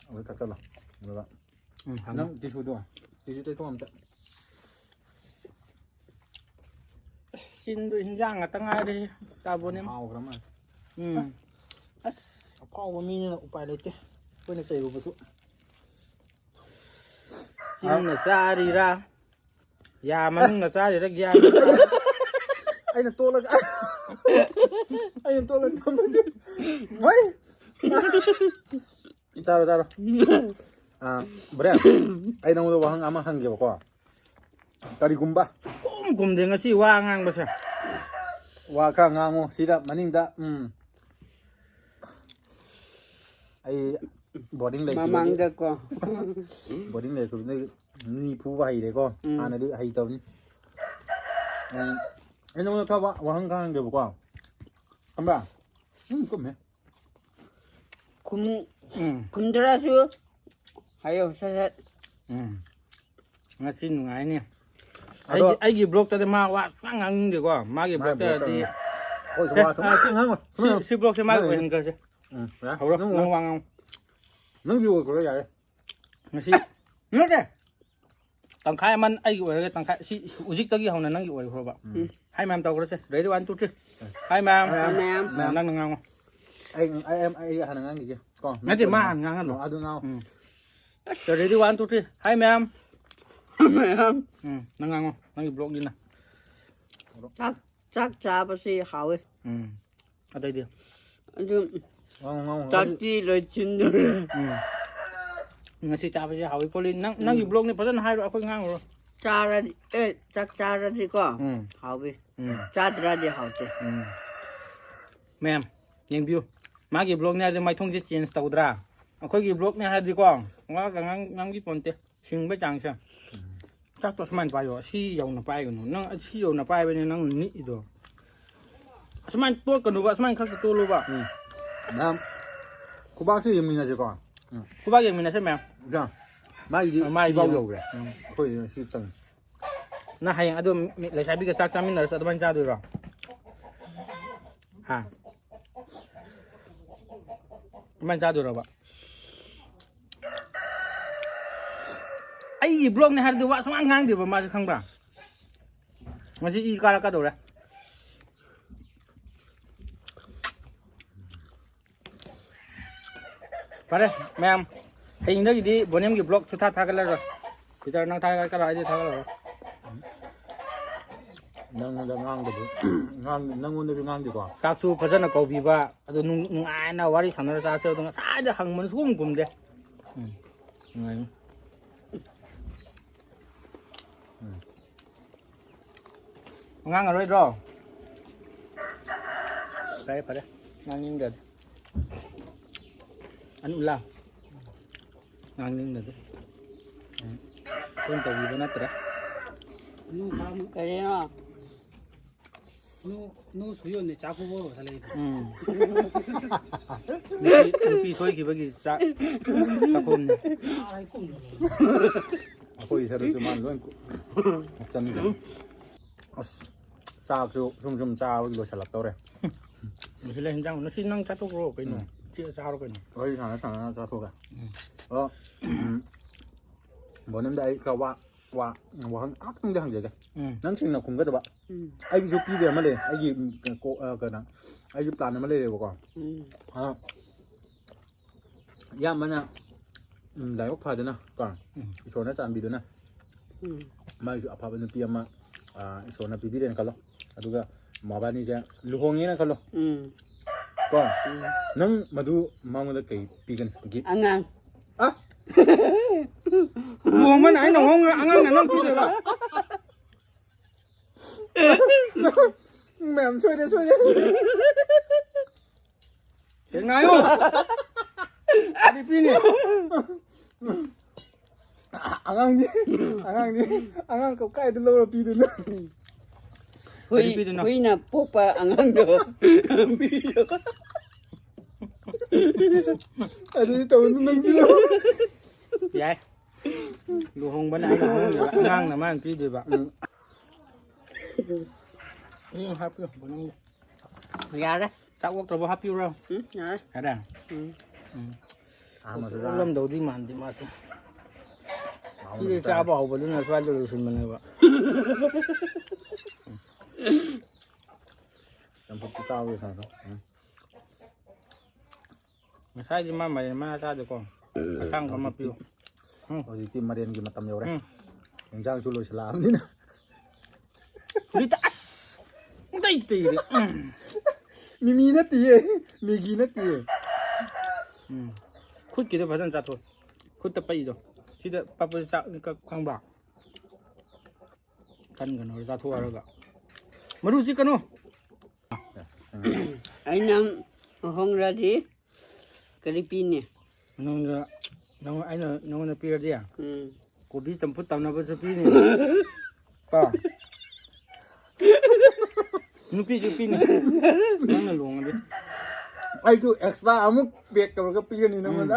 ꯑꯗꯨ ꯊꯛꯆꯜꯂꯣ꯫ ꯑꯗꯨꯒ ꯎꯝ, ꯍꯪꯉꯣ꯫ ꯅꯪ tissue ꯗꯣ, tissue ꯇꯩꯊꯣꯛ ꯑꯝꯇ꯫ ꯆꯤꯟꯗꯨ ꯍꯤꯟꯖꯥꯡ ꯉꯥꯛꯇ ꯉꯥꯏꯔꯦ꯫ ꯇꯥꯕꯣꯅꯦ꯫ ꯍꯥꯎꯈ꯭ꯔ ꯃꯥꯜꯂꯦ꯫ ꯎꯝ꯫ ꯑꯁ꯫ ꯑꯐꯥꯎꯕ ꯃꯤꯅꯤꯅ ꯎꯄꯥꯏ ꯂꯩꯇꯦ꯫ ꯑꯩꯈꯣꯏꯅ ꯆꯩꯔꯨꯕꯁꯨ꯫ ꯆꯤꯟꯅ ꯆꯥꯔꯤꯔꯥ? ꯌꯥ ꯃꯅꯨꯡꯗ ꯆꯥꯔꯤꯔꯥ? ꯒ꯭ꯌꯥꯟ ꯇꯥꯗꯦ꯫ ꯑꯩꯅ ꯇꯣꯠꯂꯒ, ꯑꯩꯅ ꯇꯣꯠꯂꯒ ꯊꯝꯕꯁꯨ꯫ ꯍꯣꯏ꯫ ꯆꯥꯔꯣ, ꯆꯥꯔꯣ꯫ ꯑꯥ, ꯕ꯭ꯔꯦꯟ, ꯑꯩ ꯅꯉꯣꯟꯗ ꯋꯥꯍꯪ ꯑꯃ ꯍꯪꯒꯦꯕꯀꯣ꯫ ꯀꯔꯤꯒꯨꯝꯕ ꯈꯨꯝ ꯈꯨꯝꯗꯦ ꯉꯁꯤ ꯋꯥ ꯉꯥꯡꯕꯁꯦ꯫ ꯋꯥ ꯈꯔ ꯉꯥꯡꯉꯣ ꯁꯤꯗ ꯃꯅꯤꯡꯗ꯫ ꯎꯝ꯫ ꯑꯩ boarding ꯂꯩꯈꯤꯕꯒꯤ, ꯃꯃꯥꯡꯗꯀꯣ꯫ Boarding ꯂꯩꯔꯛꯄꯗꯒꯤ ꯃꯤ ꯐꯨꯕ ꯍꯩꯔꯦꯀꯣ꯫ ꯎꯝ꯫ ꯍꯥꯟꯅꯗꯤ ꯍꯩꯇꯕꯅꯤ꯫ ꯎꯝ꯫ ꯑꯩ ꯅꯉꯣꯟꯗ ꯊꯕꯛ ꯋꯥꯍꯪ ꯈꯔ ꯍꯪꯒꯦꯕꯀꯣ꯫ ꯈꯪꯕ꯭ꯔꯥ? ꯎꯝ, ꯀꯨꯝꯃꯦ꯫ ꯈꯨꯝ-, ꯎꯝ꯫ ꯈꯨꯝꯗ꯭ꯔꯁꯨ ꯍꯥꯏꯌꯣ, ꯁꯠ ꯁꯠ꯫ ꯎꯝ꯫ ꯉꯁꯤ ꯅꯨꯡꯉꯥꯏꯅꯤ꯫ ꯑꯗꯣ ꯑꯩꯒꯤ, ꯑꯩꯒꯤ vlogꯇꯗꯤ ꯃꯥ ꯋꯥ ꯁꯨꯡꯉꯥꯡ ꯉꯥꯡꯅꯤꯡꯗꯦꯀꯣ꯫ ꯃꯥꯒꯤ ꯃꯥꯒꯤ vlogꯇꯗꯤ vlogꯇꯗꯤ ꯑꯩꯈꯣꯏꯁꯨ ꯁꯦ, ꯋꯥ ꯁꯨꯡꯉꯥꯡ ꯁꯤ, ꯉꯥꯡꯉꯣꯏ꯫ ꯁꯤ, ꯁꯤ vlogꯁꯦ ꯃꯥꯒꯤ ꯅꯪ ꯑꯣꯏꯍꯟꯈ꯭ꯔꯁꯦ꯫ ꯎꯝ, ꯌꯥꯔꯦ꯫ ꯍꯧꯔꯣ, ꯅꯪ ꯅꯪ ꯋꯥ ꯉꯥꯡꯉꯣ꯫ ꯅꯪꯒꯤ ꯑꯣꯏꯈ꯭ꯔꯣ, ꯌꯥꯔꯦ꯫ ꯉꯁꯤ ꯅꯠꯇꯦ꯫ ꯇꯪꯈꯥꯏ ꯑꯃ ꯑꯩꯒꯤ ꯑꯣꯏꯔꯒ ꯇꯪꯈꯥꯏ, ꯁꯤ ꯍꯧꯖꯤꯛꯇꯒꯤ ꯍꯧꯅ ꯅꯪꯒꯤ ꯑꯣꯏꯈ꯭ꯔꯣꯕ꯫ ꯎꯝ꯫ Hi ma'am ꯇꯧꯈ꯭ꯔꯁꯦ꯫ Ready, one, two, three꯫ Hi ma'am꯫ Hi ma'am꯫ Hi ma'am꯫ ꯅꯪꯅ ꯉꯥꯡꯉꯣ꯫ ꯑꯩ, ꯑꯩ, ꯑꯩ ꯍꯥꯟꯅ ꯉꯥꯡꯈꯤꯒꯦ ꯀꯣ꯫ ꯅꯠꯇꯦ, ꯃꯥ ꯍꯥꯟꯅ ꯉꯥꯡꯍꯜꯂꯣ꯫ ꯑꯣ, ꯑꯗꯨ ꯉꯥꯡꯉꯣ꯫ ꯎꯝ꯫ Ready, one, two, three꯫ Hi ma'am꯫ Ma'am꯫ ꯎꯝ, ꯅꯪ ꯉꯥꯡꯉꯣ꯫ ꯅꯪꯒꯤ vlogꯅꯤꯅ꯫ ꯆꯥꯛ ꯆꯥꯛ ꯆꯥꯕꯁꯤ ꯍꯥꯎꯋꯦ꯫ ꯎꯝ꯫ ꯑꯇꯩꯗꯤ? ꯑꯗꯨ ꯉꯥꯡꯉꯨ ꯉꯥꯡꯉꯨ꯫ ꯆꯥꯛꯇꯤ ꯂꯣꯏꯁꯤꯟꯗꯣꯔꯦ꯫ ꯎꯝ꯫ ꯉꯁꯤ ꯆꯥꯕꯁꯦ ꯍꯥꯎꯋꯤꯀꯣ ꯂꯤ꯫ ꯅꯪ, ꯅꯪꯒꯤ vlogꯅꯤ, ꯐꯖꯅ ꯍꯥꯏꯔꯣ, ꯑꯩꯈꯣꯏ ꯉꯥꯡꯉꯨꯔꯣ꯫ ꯆꯥꯔꯗꯤ ꯑꯦ ꯆꯥꯛ ꯆꯥꯔꯗꯤꯀꯣ ꯎꯝ꯫ ꯍꯥꯎꯋꯤ꯫ ꯎꯝ꯫ ꯆꯥꯗ꯭ꯔꯗꯤ ꯍꯥꯎꯇꯦ꯫ ꯎꯝ꯫ ꯃꯌꯥꯝ ꯌꯦꯡꯕꯤꯌꯨ꯫ ꯃꯥꯒꯤ vlogꯅꯤ ꯍꯥꯏꯔꯗꯤ ꯃꯥꯏꯊꯣꯡꯁꯦ change ꯇꯧꯗ꯭ꯔꯥ? ꯑꯩꯈꯣꯏꯒꯤ vlogꯅꯤ ꯍꯥꯏꯔꯗꯤꯀꯣ ꯋꯥꯒ ꯉꯥꯡ-, ꯉꯥꯡꯕꯤ ꯄꯣꯟꯇꯦ꯫ ꯁꯤꯡꯕꯩ ꯆꯥꯡꯁꯦ꯫ ꯆꯥꯛꯇꯣ ꯁꯨꯃꯥꯏꯅ ꯄꯥꯏꯌꯣ꯫ ꯑꯁꯤ ꯌꯧꯅ ꯄꯥꯏꯒꯅꯨ꯫ ꯅꯪ ꯑꯁꯤ ꯌꯧꯅ ꯄꯥꯏꯕꯅꯦ ꯅꯪ ꯅꯤꯛꯏꯗꯣ꯫ ꯑꯁꯨꯃꯥꯏꯅ ꯇꯣꯠꯀꯅꯨꯕ, ꯑꯁꯨꯃꯥꯏꯅ ꯈꯛꯇ ꯇꯣꯠꯂꯨꯕ꯫ ꯎꯝ꯫ ꯃꯌꯥꯝ ꯈꯨꯕꯥꯛꯁꯦ ꯌꯦꯡꯃꯤꯟꯅꯁꯦꯀꯣ꯫ ꯈꯨꯕꯥꯛ ꯌꯦꯡꯃꯤꯟꯅꯁꯦ ꯃꯌꯥꯝ꯫ ꯏꯟꯖꯥꯡ ꯃꯥꯒꯤꯗꯤ ꯑ, ꯃꯥꯒꯤꯗꯤ ꯁꯤꯐꯥꯎ ꯌꯧꯔꯦ꯫ ꯎꯝ꯫ ꯑꯩꯈꯣꯏꯗꯤ ꯁꯤ ꯆꯪꯉꯤ꯫ ꯅꯪ ꯍꯌꯦꯡ ꯑꯗꯨꯝ ꯃꯤ-, ꯂꯩꯁꯥꯕꯤꯒ ꯆꯥꯛ ꯆꯥꯃꯤꯟꯅꯔꯁꯨ ꯑꯗꯨꯃꯥꯏꯅ ꯆꯥꯗꯣꯏꯔꯣ? ꯍꯥ? ꯑꯗꯨꯃꯥꯏꯅ ꯆꯥꯗꯣꯏꯔꯣꯕ? ꯑꯩꯒꯤ vlogꯅꯤ ꯍꯥꯏꯔꯗꯤ ꯋꯥ ꯁꯨꯡꯉꯥꯡ ꯉꯥꯡꯗꯦꯕ ꯃꯥꯁꯦ, ꯈꯪꯕ꯭ꯔꯥ? ꯉꯁꯤ ꯏ ꯀꯥꯔꯛꯀꯗꯧꯔꯦ꯫ ꯐꯔꯦ ꯃꯌꯥꯝ, ꯍꯌꯦꯡꯗꯒꯤꯗꯤ ꯕꯣꯅꯦꯝꯒꯤ vlog ꯁꯨꯊꯥ ꯊꯥꯒꯠꯂꯔꯣꯏ꯫ ꯄꯤꯇꯔ, ꯅꯪ ꯊꯥꯒꯠꯀꯗ꯭ꯔꯣ? ꯑꯩꯗꯤ ꯊꯥꯒꯠꯂꯔꯣꯏ꯫ ꯅꯪꯉꯣꯟꯗ ꯉꯥꯡꯗꯕ ꯉꯥꯡ- ꯅꯪꯉꯣꯟꯗꯗꯤ ꯉꯥꯡꯗꯦꯀꯣ꯫ ꯆꯥꯛꯁꯨ ꯐꯖꯅ ꯀꯧꯕꯤꯕ, ꯑꯗꯨ ꯅꯨꯡ-, ꯅꯨꯡꯉꯥꯏꯅ ꯋꯥꯔꯤ ꯁꯥꯟꯅꯔ ꯆꯥꯁꯦ꯫ ꯑꯗꯣ ꯉꯁꯥꯏꯗ ꯍꯪꯕꯅ ꯁꯨꯈꯨꯝ ꯈꯨꯝꯗꯦ꯫ ꯎꯝ, ꯅꯨꯡꯉꯥꯏꯅꯤ꯫ ꯉꯥꯡꯉꯔꯣꯏꯗ꯭ꯔꯣ? ꯐꯔꯦ ꯐꯔꯦ, ꯉꯥꯡꯅꯤꯡꯗ꯭ꯔꯗꯤ꯫ ꯑꯅꯨꯂꯥ, ꯉꯥꯡꯅꯤꯡꯗ꯭ꯔꯗꯤ꯫ ꯎꯝ, ꯑꯩꯈꯣꯏꯅ ꯇꯧꯕꯤꯕ ꯅꯠꯇ꯭ꯔꯦ꯫ ꯅꯨ ꯐꯥꯝ ꯀꯔꯤꯅꯣ? ꯅꯨ ꯅꯨ ꯁꯨꯌꯣꯟꯅꯦ ꯆꯥꯛ ꯄꯨꯕ ꯊꯜꯂꯛꯏꯗꯣ꯫ ꯎꯝ꯫ ꯅꯨꯄꯤ, ꯅꯨꯄꯤ ꯁꯣꯏꯈꯤꯕꯒꯤ ꯆꯥꯛ ꯆꯥꯛꯈꯨꯝꯅꯤ꯫ ꯆꯥꯔ ꯀꯨꯝꯗꯣꯏꯅꯦ꯫ ꯑꯩꯈꯣꯏꯒꯤ ꯁꯔꯨꯛꯁꯨ ꯃꯥꯅ ꯂꯣꯏ ꯀꯨ- ꯆꯟꯈ꯭ꯔꯦ꯫ ꯑꯁ, ꯆꯥꯛꯁꯨ ꯁꯨꯝ ꯁꯨꯝ ꯆꯥꯕꯒꯤ ꯂꯣꯏꯁꯤꯜꯂꯛꯇꯧꯔꯦ꯫ ꯉꯁꯤ ꯂꯩ ꯍꯤꯟꯖꯥꯡ ꯉꯁꯤ ꯅꯪ ꯆꯥꯊꯣꯛꯈ꯭ꯔꯣ ꯀꯩꯅꯣ꯫ ꯆꯦ ꯆꯥꯔꯣ ꯀꯩꯅꯣ꯫ ꯋꯥꯔꯤ ꯁꯥꯟꯅ ꯁꯥꯟꯅꯅ ꯆꯥꯊꯣꯛꯑꯒ꯫ ꯑꯗꯣ ꯎꯝ, ꯕꯣꯅꯦꯝꯗ ꯑꯩ ꯈꯔ ꯋꯥ ꯋꯥ ꯋꯥꯍꯪ ꯑꯃꯇꯪꯗꯤ ꯍꯪꯖꯒꯦ꯫ ꯎꯝ꯫ ꯅꯪ ꯁꯦꯡꯅ ꯈꯨꯝꯒꯗꯕ꯫ ꯎꯝ ꯑꯩꯒꯤꯁꯨ ꯄꯤꯗꯦ ꯑꯃ ꯂꯩ꯫ ꯑꯩꯒꯤ ꯎꯝ, ꯀꯣ- ꯑ, ꯀꯩꯅꯣ, ꯑꯩꯒꯤ plan ꯑꯃ ꯂꯩꯔꯦꯕꯀꯣ꯫ ꯎꯝ ꯑ, ꯏꯌꯥꯝꯕꯅ ꯎꯝ, ꯂꯥꯏꯕꯛ ꯐꯗꯅ ꯀꯣ, ꯎꯝ꯫ ꯏꯁꯣꯔꯅ ꯆꯥꯟꯕꯤꯗꯨꯅ ꯎꯝ ꯃꯥꯒꯤꯁꯨ ꯑꯐꯕ ꯅꯨꯄꯤ ꯑꯃ ꯑ, ꯏꯁꯣꯔꯅ ꯄꯤꯕꯤꯔꯦꯅ ꯈꯜꯂꯣ꯫ ꯑꯗꯨꯒ ꯃꯕꯥꯅꯤꯁꯦ ꯂꯨꯍꯣꯡꯉꯦꯅ ꯈꯜꯂꯣ꯫ ꯎꯝ ꯀꯣ, ꯅꯪ ꯃꯗꯨ ꯃꯉꯣꯟꯗ ꯀꯩ ꯄꯤꯒꯅꯤ? ꯒꯤꯐ? ꯑꯉꯥꯡ ꯑ? ꯂꯨꯍꯣꯡꯕꯅ ꯑꯩꯅ ꯍꯣꯡꯉ ꯑꯉꯥꯡꯅ ꯅꯪ ꯄꯤꯗꯣꯏꯕ? ꯃꯌꯥꯝ ꯁꯣꯏꯔꯦ, ꯁꯣꯏꯔꯦ꯫ ꯉꯥꯏꯌꯣ꯫ ꯑꯗꯨ ꯄꯤꯅꯤ꯫ ꯑꯉꯥꯡꯗꯤ, ꯑꯉꯥꯡꯗꯤ, ꯑꯉꯥꯡ ꯀ-, ꯀꯥꯏꯗ ꯂꯧꯔ ꯄꯤꯗꯣꯏꯅꯣ? ꯍꯨꯏ ꯀꯔꯤ ꯄꯤꯗꯣꯏꯅꯣ? ꯍꯨꯏꯅ ꯄꯣꯛꯄ ꯑꯉꯥꯡꯗꯣ ꯄꯤꯌꯣ꯫ ꯑꯗꯨꯗꯤ ꯇꯧꯅꯨ ꯅꯪꯁꯨ꯫ ꯌꯥꯏ꯫ ꯂꯨꯍꯣꯡꯕꯅ ꯑꯩꯅ ꯍꯣꯡꯗꯣꯏꯕ, ꯑꯉꯥꯡꯅ ꯃꯥꯅ ꯄꯤꯗꯣꯏꯕ꯫ ꯎꯝ, ꯍꯥꯞꯄꯤꯌꯨ, ꯕꯣꯅꯤꯒꯤ꯫ ꯌꯥꯔꯦ꯫ ꯆꯥꯛ ꯑꯣꯛꯇ꯭ꯔꯕꯣ? ꯍꯥꯞꯄꯤꯌꯨꯔꯣ? ꯎꯝ, ꯌꯥꯔꯦ꯫ ꯌꯥꯔꯦ? ꯎꯝ꯫ ꯎꯝ꯫ ꯑꯍꯥꯟꯕꯗꯨꯗ ꯑꯣꯛꯂꯝꯗꯧꯗꯤ ꯃꯥꯟꯗꯦ ꯃꯥꯁꯦ꯫ ꯁꯤꯗꯤ ꯆꯥꯕ ꯍꯧꯕꯗꯨꯅ ꯁ꯭ꯋꯥꯏꯗ ꯂꯣꯏꯁꯤꯟꯕꯅꯦꯕ꯫ ꯆꯝꯐꯨꯠꯇꯨ ꯆꯥꯕ ꯂꯣꯏꯁꯤꯟꯈ꯭ꯔꯣ꯫ ꯎꯝ꯫ ꯉꯁꯥꯏꯗꯤ ꯃꯥ ꯃꯥꯏꯔꯦꯟ ꯃꯅꯥ ꯆꯥꯗꯦꯀꯣ꯫ ꯑꯁꯥꯡꯕ ꯑꯃ ꯄꯤꯌꯨ꯫ ꯍꯧꯖꯤꯛꯇꯤ ꯃꯥꯏꯔꯦꯟꯒꯤ ꯃꯇꯝ ꯌꯧꯔꯦ꯫ ꯎꯝ꯫ ꯌꯦꯟꯁꯥꯡꯁꯨ ꯂꯣꯏꯁꯤꯜꯂꯛꯑꯕꯅꯤꯅ꯫ ꯐꯨꯔꯤꯠꯇ ꯑꯁ! ꯄꯨꯡꯇꯩ ꯇꯩꯔꯦ꯫ ꯎꯝ꯫ ꯃꯤꯃꯤ ꯅꯠꯇꯤꯌꯦ, ꯃꯦꯒꯤ ꯅꯠꯇꯤꯌꯦ꯫ ꯎꯝ꯫ ꯈꯨꯠꯀꯤꯗꯣ ꯐꯖꯅ ꯆꯥꯊꯣꯛ꯫ ꯈꯨꯠꯇ ꯄꯛꯏꯗꯣ꯫ ꯁꯤꯗ ꯄꯛꯄꯁꯦ ꯆꯥꯛ ꯈꯪꯕ꯭ꯔꯥ? ꯀꯟꯒꯅꯣ ꯆꯥꯊꯣꯛꯑꯔꯒ꯫ ꯃꯔꯨ ꯆꯤꯛꯀꯅꯨ꯫ ꯑꯩꯅ ꯂꯨꯍꯣꯡꯂꯗꯤ ꯀꯔꯤ ꯄꯤꯅꯤ? ꯅꯉꯣꯟꯗ, ꯅꯉꯣꯟ-, ꯑꯩꯅ ꯅꯉꯣꯟꯗ ꯄꯤꯔꯗꯤ ꯎꯝ꯫ ꯀꯣꯕꯤ ꯆꯝꯐꯨꯠ ꯇꯧꯅꯕꯁꯨ ꯄꯤꯅꯤ꯫ ꯀꯣ? ꯅꯨꯄꯤꯁꯨ ꯄꯤꯅꯤ꯫ ꯅꯪꯅ ꯂꯨꯍꯣꯡꯉꯗꯤ꯫ ꯑꯩꯁꯨ ꯑꯦꯛꯁꯇ꯭ꯔꯥ ꯑꯃꯨꯛ ꯄꯦꯛ ꯇꯧꯔꯒ ꯄꯤꯒꯅꯤ ꯅꯉꯣꯟꯗ꯫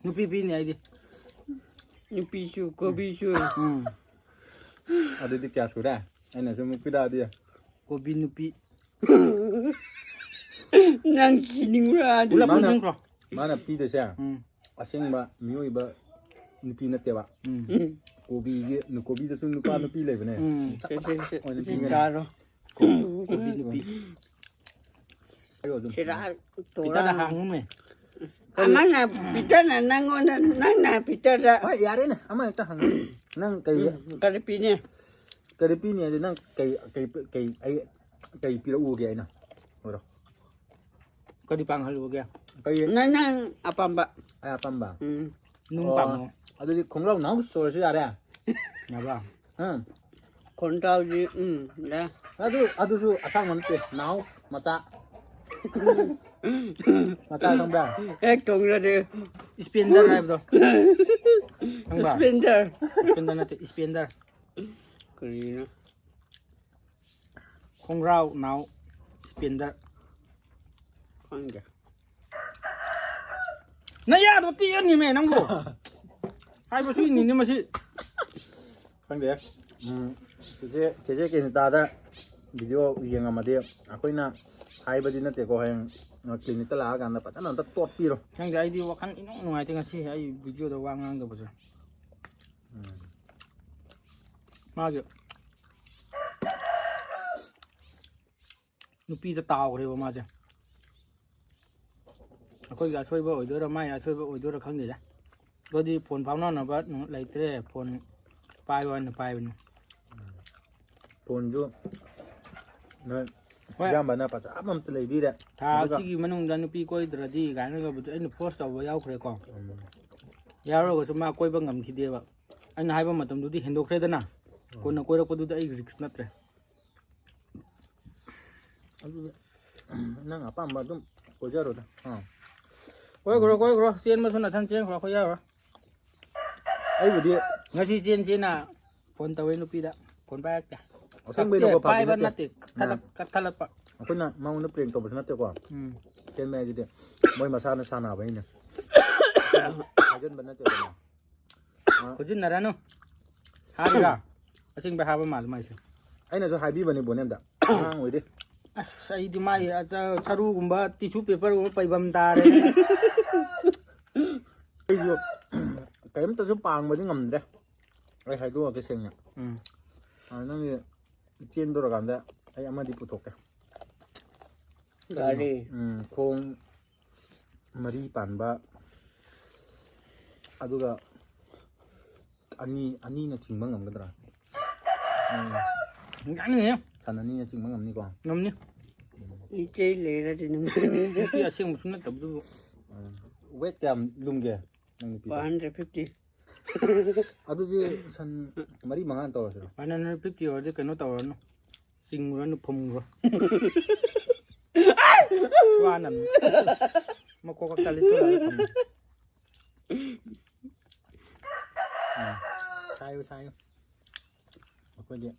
ꯅꯨꯄꯤ ꯄꯤꯅꯤ ꯑꯩꯗꯤ꯫ ꯅꯨꯄꯤꯁꯨ ꯀꯣꯕꯤꯁꯨ꯫ ꯎꯝ꯫ ꯑꯗꯨꯗꯤ ꯀꯌꯥ ꯁꯨꯔꯦ? ꯑꯩꯅꯁꯨ ꯑꯃꯨꯛ ꯄꯤꯔꯛꯑꯗꯤ꯫ ꯀꯣꯕꯤ ꯅꯨꯄꯤ꯫ ꯅꯪ ꯁꯤꯅꯤꯡꯕ꯭ꯔꯥ? ꯄꯨꯂꯞ ꯃꯥꯅ ꯄꯨꯟꯁꯤꯟꯈ꯭ꯔꯣ꯫ ꯃꯥꯅ ꯄꯤꯗꯣꯏꯁꯦ ꯎꯝ꯫ ꯑꯁꯦꯡꯕ ꯃꯤꯑꯣꯏꯕ ꯅꯨꯄꯤ ꯅꯠꯇꯦꯕ꯫ ꯎꯝ꯫ ꯎꯝ꯫ ꯀꯣꯕꯤꯒꯤ, ꯀꯣꯕꯤꯗꯁꯨ ꯅꯨꯄꯥ ꯅꯨꯄꯤ ꯂꯩꯕꯅꯦ꯫ ꯎꯝ꯫ ꯁꯦ, ꯁꯦ, ꯁꯦ, ꯑꯣꯏꯅ ꯁꯤ ꯄꯤꯒꯅꯤ꯫ ꯆꯥꯔꯣ꯫ ꯀꯣꯕꯤ ꯅꯨꯄꯤ꯫ ꯑꯩ ꯑꯗꯨꯝ ꯁꯤꯔꯥ ꯄꯤꯇꯔꯗ ꯇꯣꯔꯥ꯫ ꯍꯪꯉꯨꯃꯦ꯫ ꯑꯃꯅ ꯄꯤꯇꯔꯅ ꯅꯪꯉꯣꯟꯗ, ꯅꯪꯅ ꯄꯤꯇꯔꯗ ꯍꯣꯏ, ꯌꯥꯔꯦꯅꯦ, ꯑꯃ ꯍꯦꯛꯇ ꯍꯪꯉꯨ꯫ ꯅꯪ ꯀꯩ, ꯀꯔꯤ ꯄꯤꯅꯤ? ꯀꯔꯤ ꯄꯤꯅꯤ ꯍꯥꯏꯗꯤ ꯅꯪ ꯀꯩ, ꯀꯩ, ꯀꯩ, ꯑꯩ ꯀꯩ ꯄꯤꯔꯛꯎꯒꯦ ꯑꯩꯅ? ꯑꯣꯏꯔꯣ꯫ ꯀꯔꯤ ꯄꯥꯡꯍꯜꯂꯨꯒꯦ? ꯀꯩ ꯅꯪ ꯅꯪ ꯑꯄꯥꯝꯕ꯫ ꯑꯩ ꯑꯄꯥꯝꯕ꯫ ꯎꯝ꯫ ꯅꯨꯡ ꯑꯣ, ꯄꯥꯝꯃꯣ꯫ ꯑꯗꯨꯗꯤ ꯈꯣꯡꯒ꯭ꯔꯥꯎ ꯅꯥꯎ ꯁꯣꯔꯁꯨ ꯌꯥꯔꯦ꯫ ꯌꯥꯕ꯭ꯔꯥ? ꯎꯝ꯫ ꯈꯣꯟꯇꯥꯎꯗꯤ ꯎꯝ ꯌꯥ꯫ ꯑꯗꯨ ꯑꯗꯨꯁꯨ ꯑꯁꯥꯡꯕ ꯅꯠꯇꯦ, ꯅꯥꯎ ꯃꯆꯥ꯫ ꯃꯆꯥ ꯈꯪꯕ꯭ꯔꯥ? ꯍꯦꯛ ꯊꯣꯡꯔꯗꯤ ꯏꯁꯄꯦꯟꯗꯔ ꯍꯥꯏꯕꯗꯣ꯫ ꯈꯪꯕ꯭ꯔꯥ? ꯏꯁꯄꯦꯟꯗꯔ꯫ ꯏꯁꯄꯦꯟꯗꯔ ꯅꯠꯇꯦ, ꯏꯁꯄꯦꯟꯗꯔ꯫ ꯀꯔꯤꯅꯣ? ꯈꯣꯡꯒ꯭ꯔꯥꯎ ꯅꯥꯎ ꯏꯁꯄꯦꯟꯗꯔ꯫ ꯈꯪꯗꯦ꯫ ꯅꯌꯥꯗꯣ ꯇꯦꯛꯑꯅꯤꯃꯦ ꯅꯪꯕꯨ꯫ ꯍꯥꯏꯕ ꯁꯨꯏꯅꯤꯅꯦ ꯃꯁꯤ꯫ ꯈꯪꯗꯦ꯫ ꯎꯝ, ꯆꯦꯆꯦ ꯆꯦꯆꯦ ꯀꯦꯅꯤꯇꯥꯗ ꯚꯤꯗꯤꯑꯣ ꯌꯦꯡꯉꯝꯃꯗꯤ ꯑꯩꯈꯣꯏꯅ ꯍꯥꯏꯕꯗꯤ ꯅꯠꯇꯦꯀꯣ, ꯍꯌꯦꯡ ꯀ꯭ꯂꯤꯅꯤꯛꯇ ꯂꯥꯛꯑꯀꯥꯟꯗ ꯐꯖꯅ ꯑꯝꯇ ꯇꯣꯠꯄꯤꯔꯣ꯫ ꯈꯪꯗꯦ, ꯑꯩꯗꯤ ꯋꯥꯈꯜ ꯏꯅꯨꯡ ꯅꯨꯡꯉꯥꯏꯇꯦ ꯉꯁꯤ ꯑꯩ ꯚꯤꯗꯤꯑꯣꯗ ꯋꯥ ꯉꯥꯡꯗꯕꯁꯦ꯫ ꯃꯥꯒꯤ ꯅꯨꯄꯤꯗ ꯇꯥꯎꯈ꯭ꯔꯦꯕ ꯃꯥꯁꯦ꯫ ꯑꯩꯈꯣꯏꯒꯤ ꯑꯁꯣꯏꯕ ꯑꯣꯏꯗꯣꯏꯔꯥ ꯃꯥꯒꯤ ꯑꯁꯣꯏꯕ ꯑꯣꯏꯗꯣꯏꯔꯥ ꯈꯪꯗꯦꯗ꯫ ꯑꯩꯈꯣꯏꯗꯤ ꯐꯣꯟ ꯐꯥꯎꯅꯅꯕ ꯂꯩꯇ꯭ꯔꯦ, ꯐꯣꯟ ꯄꯥꯏꯌꯣ ꯍꯥꯏꯅ ꯄꯥꯏꯕꯅꯤ꯫ ꯐꯣꯟꯁꯨ ꯅꯣꯏ ꯍꯣꯏ꯫ ꯏꯌꯥꯝꯕꯅ ꯐꯖꯕ ꯑꯝꯇ ꯂꯩꯕꯤꯔꯦ꯫ ꯊꯥ ꯑꯗꯨꯒ ꯑꯁꯤꯒꯤ ꯃꯅꯨꯡꯗ ꯅꯨꯄꯤ ꯀꯣꯏꯗ꯭ꯔꯗꯤ ꯀꯥꯏꯅꯒꯕꯨꯗꯤ ꯑꯩꯅ ꯐꯣꯔꯁ ꯇꯧꯕ ꯌꯥꯎꯈ꯭ꯔꯦꯀꯣ꯫ ꯎꯝ, ꯌꯥꯎꯔꯒꯁꯨ ꯃꯥ ꯀꯣꯏꯕ ꯉꯝꯈꯤꯗꯦꯕ꯫ ꯑꯩꯅ ꯍꯥꯏꯕ ꯃꯇꯝꯗꯨꯗꯤ ꯍꯦꯟꯗꯣꯛꯈ꯭ꯔꯦꯗꯅ꯫ ꯀꯣꯟꯅ ꯀꯣꯏꯔꯛꯄꯗꯨꯗꯤ ꯑꯩ ꯔꯤꯛꯁ ꯅꯠꯇ꯭ꯔꯦ꯫ ꯑꯗꯨꯗꯤ ꯅꯪ ꯑꯄꯥꯝꯕ ꯑꯗꯨꯝ ꯀꯣꯏꯖꯔꯣꯗ꯫ ꯑꯥ꯫ ꯀꯣꯏꯈ꯭ꯔꯣ, ꯀꯣꯏꯈ꯭ꯔꯣ꯫ ꯆꯦꯟꯕꯁꯨ ꯅꯊꯟ ꯆꯦꯟꯈ꯭ꯔꯣ, ꯑꯩꯈꯣꯏ ꯌꯥꯎꯔꯣꯏ꯫ ꯑꯩꯕꯨꯗꯤ ꯉꯁꯤ ꯆꯦꯟ ꯆꯦꯟꯅ ꯐꯣꯟ ꯇꯧꯋꯦ ꯅꯨꯄꯤꯗ꯫ ꯐꯣꯟ ꯄꯥꯏꯔꯛꯇꯦ꯫ ꯑꯁꯦꯡꯕꯩꯅꯦꯀꯣ, ꯀꯛꯇꯦ, ꯄꯥꯏꯕ ꯐꯥꯒꯤ ꯅꯠꯇꯦ꯫ ꯅꯠꯇꯦ꯫ ꯊꯥꯒꯠ-, ꯊꯥꯒꯠꯂꯛꯄ꯫ ꯑꯩꯈꯣꯏꯅ ꯃꯉꯣꯟꯗ ꯄ꯭ꯔꯦꯡ ꯇꯧꯕꯁꯨ ꯅꯠꯇꯦꯀꯣ꯫ ꯎꯝ꯫ ꯆꯦꯟꯕ ꯍꯥꯏꯁꯤꯗꯤ ꯃꯣꯏ ꯃꯁꯥꯅ ꯁꯥꯟꯅꯕ ꯑꯩꯅ ꯍꯥꯏꯖꯟꯕ ꯅꯠꯇꯦꯗꯅ꯫ ꯈꯨꯖꯤꯟꯅꯔꯅꯨ꯫ ꯍꯥꯏꯔꯤꯔꯥ? ꯑꯁꯦꯡꯕ ꯍꯥꯏꯕ ꯃꯥꯜꯂꯦ ꯃꯥꯏꯁꯦ꯫ ꯑꯩꯅꯁꯨ ꯍꯥꯏꯕꯤꯕꯅꯤ ꯕꯣꯅꯦꯝꯗ, ꯑꯉꯥꯡ ꯑꯣꯏꯔꯤ꯫ ꯑꯁ, ꯑꯩꯗꯤ ꯃꯥꯏ ꯑꯆ-, ꯁꯔꯨꯒꯨꯝꯕ ꯇꯤꯁꯨ ꯄꯦꯄꯔꯒꯨꯝꯕ ꯄꯩꯐꯝ ꯇꯥꯔꯦ꯫ ꯑꯩꯁꯨ ꯀꯔꯤꯝꯇꯁꯨ ꯄꯥꯡꯕꯗꯤ ꯉꯝꯗ꯭ꯔꯦ꯫ ꯑꯩ ꯍꯥꯏꯗꯣꯛꯑꯒꯦ ꯁꯦꯡꯅ꯫ ꯎꯝ꯫ ꯑ, ꯅꯪꯒꯤ ꯆꯦꯟꯗꯣꯔꯀꯥꯟꯗ ꯑꯩ ꯑꯃꯗꯤ ꯄꯨꯊꯣꯛꯀꯦ꯫ ꯒꯥꯔꯤ꯫ ꯎꯝ, ꯈꯣꯡ ꯃꯔꯤ ꯄꯥꯟꯕ, ꯑꯗꯨꯒ ꯑꯅꯤ, ꯑꯅꯤꯅ ꯆꯤꯡꯕ ꯉꯝꯒꯗ꯭ꯔꯥ? ꯎꯝ, ꯌꯥꯅꯤꯌꯦ꯫ ꯇꯟ ꯑꯅꯤꯅ ꯆꯤꯡꯕ ꯉꯝꯅꯤꯀꯣ? ꯉꯝꯅꯤ꯫ ꯏꯆꯦ ꯂꯩꯔꯗꯤ ꯅꯨꯡꯉꯥꯏꯅꯤ꯫ ꯅꯨꯄꯤ ꯑꯁꯦꯡꯕꯁꯨ ꯅꯠꯇꯕꯗꯨꯕꯨ꯫ ꯋꯦꯠ ꯀꯌꯥꯝ ꯂꯨꯝꯒꯦ ꯅꯪ ꯅꯨꯄꯤꯗꯣ? One hundred fifty꯫ ꯑꯗꯨꯗꯤ ꯁꯟ ꯃꯔꯤ ꯃꯉꯥ ꯇꯧꯔꯁꯤꯔꯣ? One hundred fifty ꯑꯣꯏꯔꯗꯤ ꯀꯩꯅꯣ ꯇꯧꯔꯅꯨ꯫ ꯆꯤꯡꯉꯨꯔꯅꯨ, ꯐꯨꯝꯈ꯭ꯔꯣ꯫ ꯋꯥꯅꯕꯅꯤ꯫ ꯃꯀꯣꯛ ꯈꯛꯇ ꯂꯤꯠꯊꯣꯔꯒ ꯊꯝꯃꯣ꯫ ꯎꯝ. ꯁꯥꯏꯌꯨ, ꯁꯥꯏꯌꯨ꯫ ꯑꯩꯈꯣꯏꯗꯤ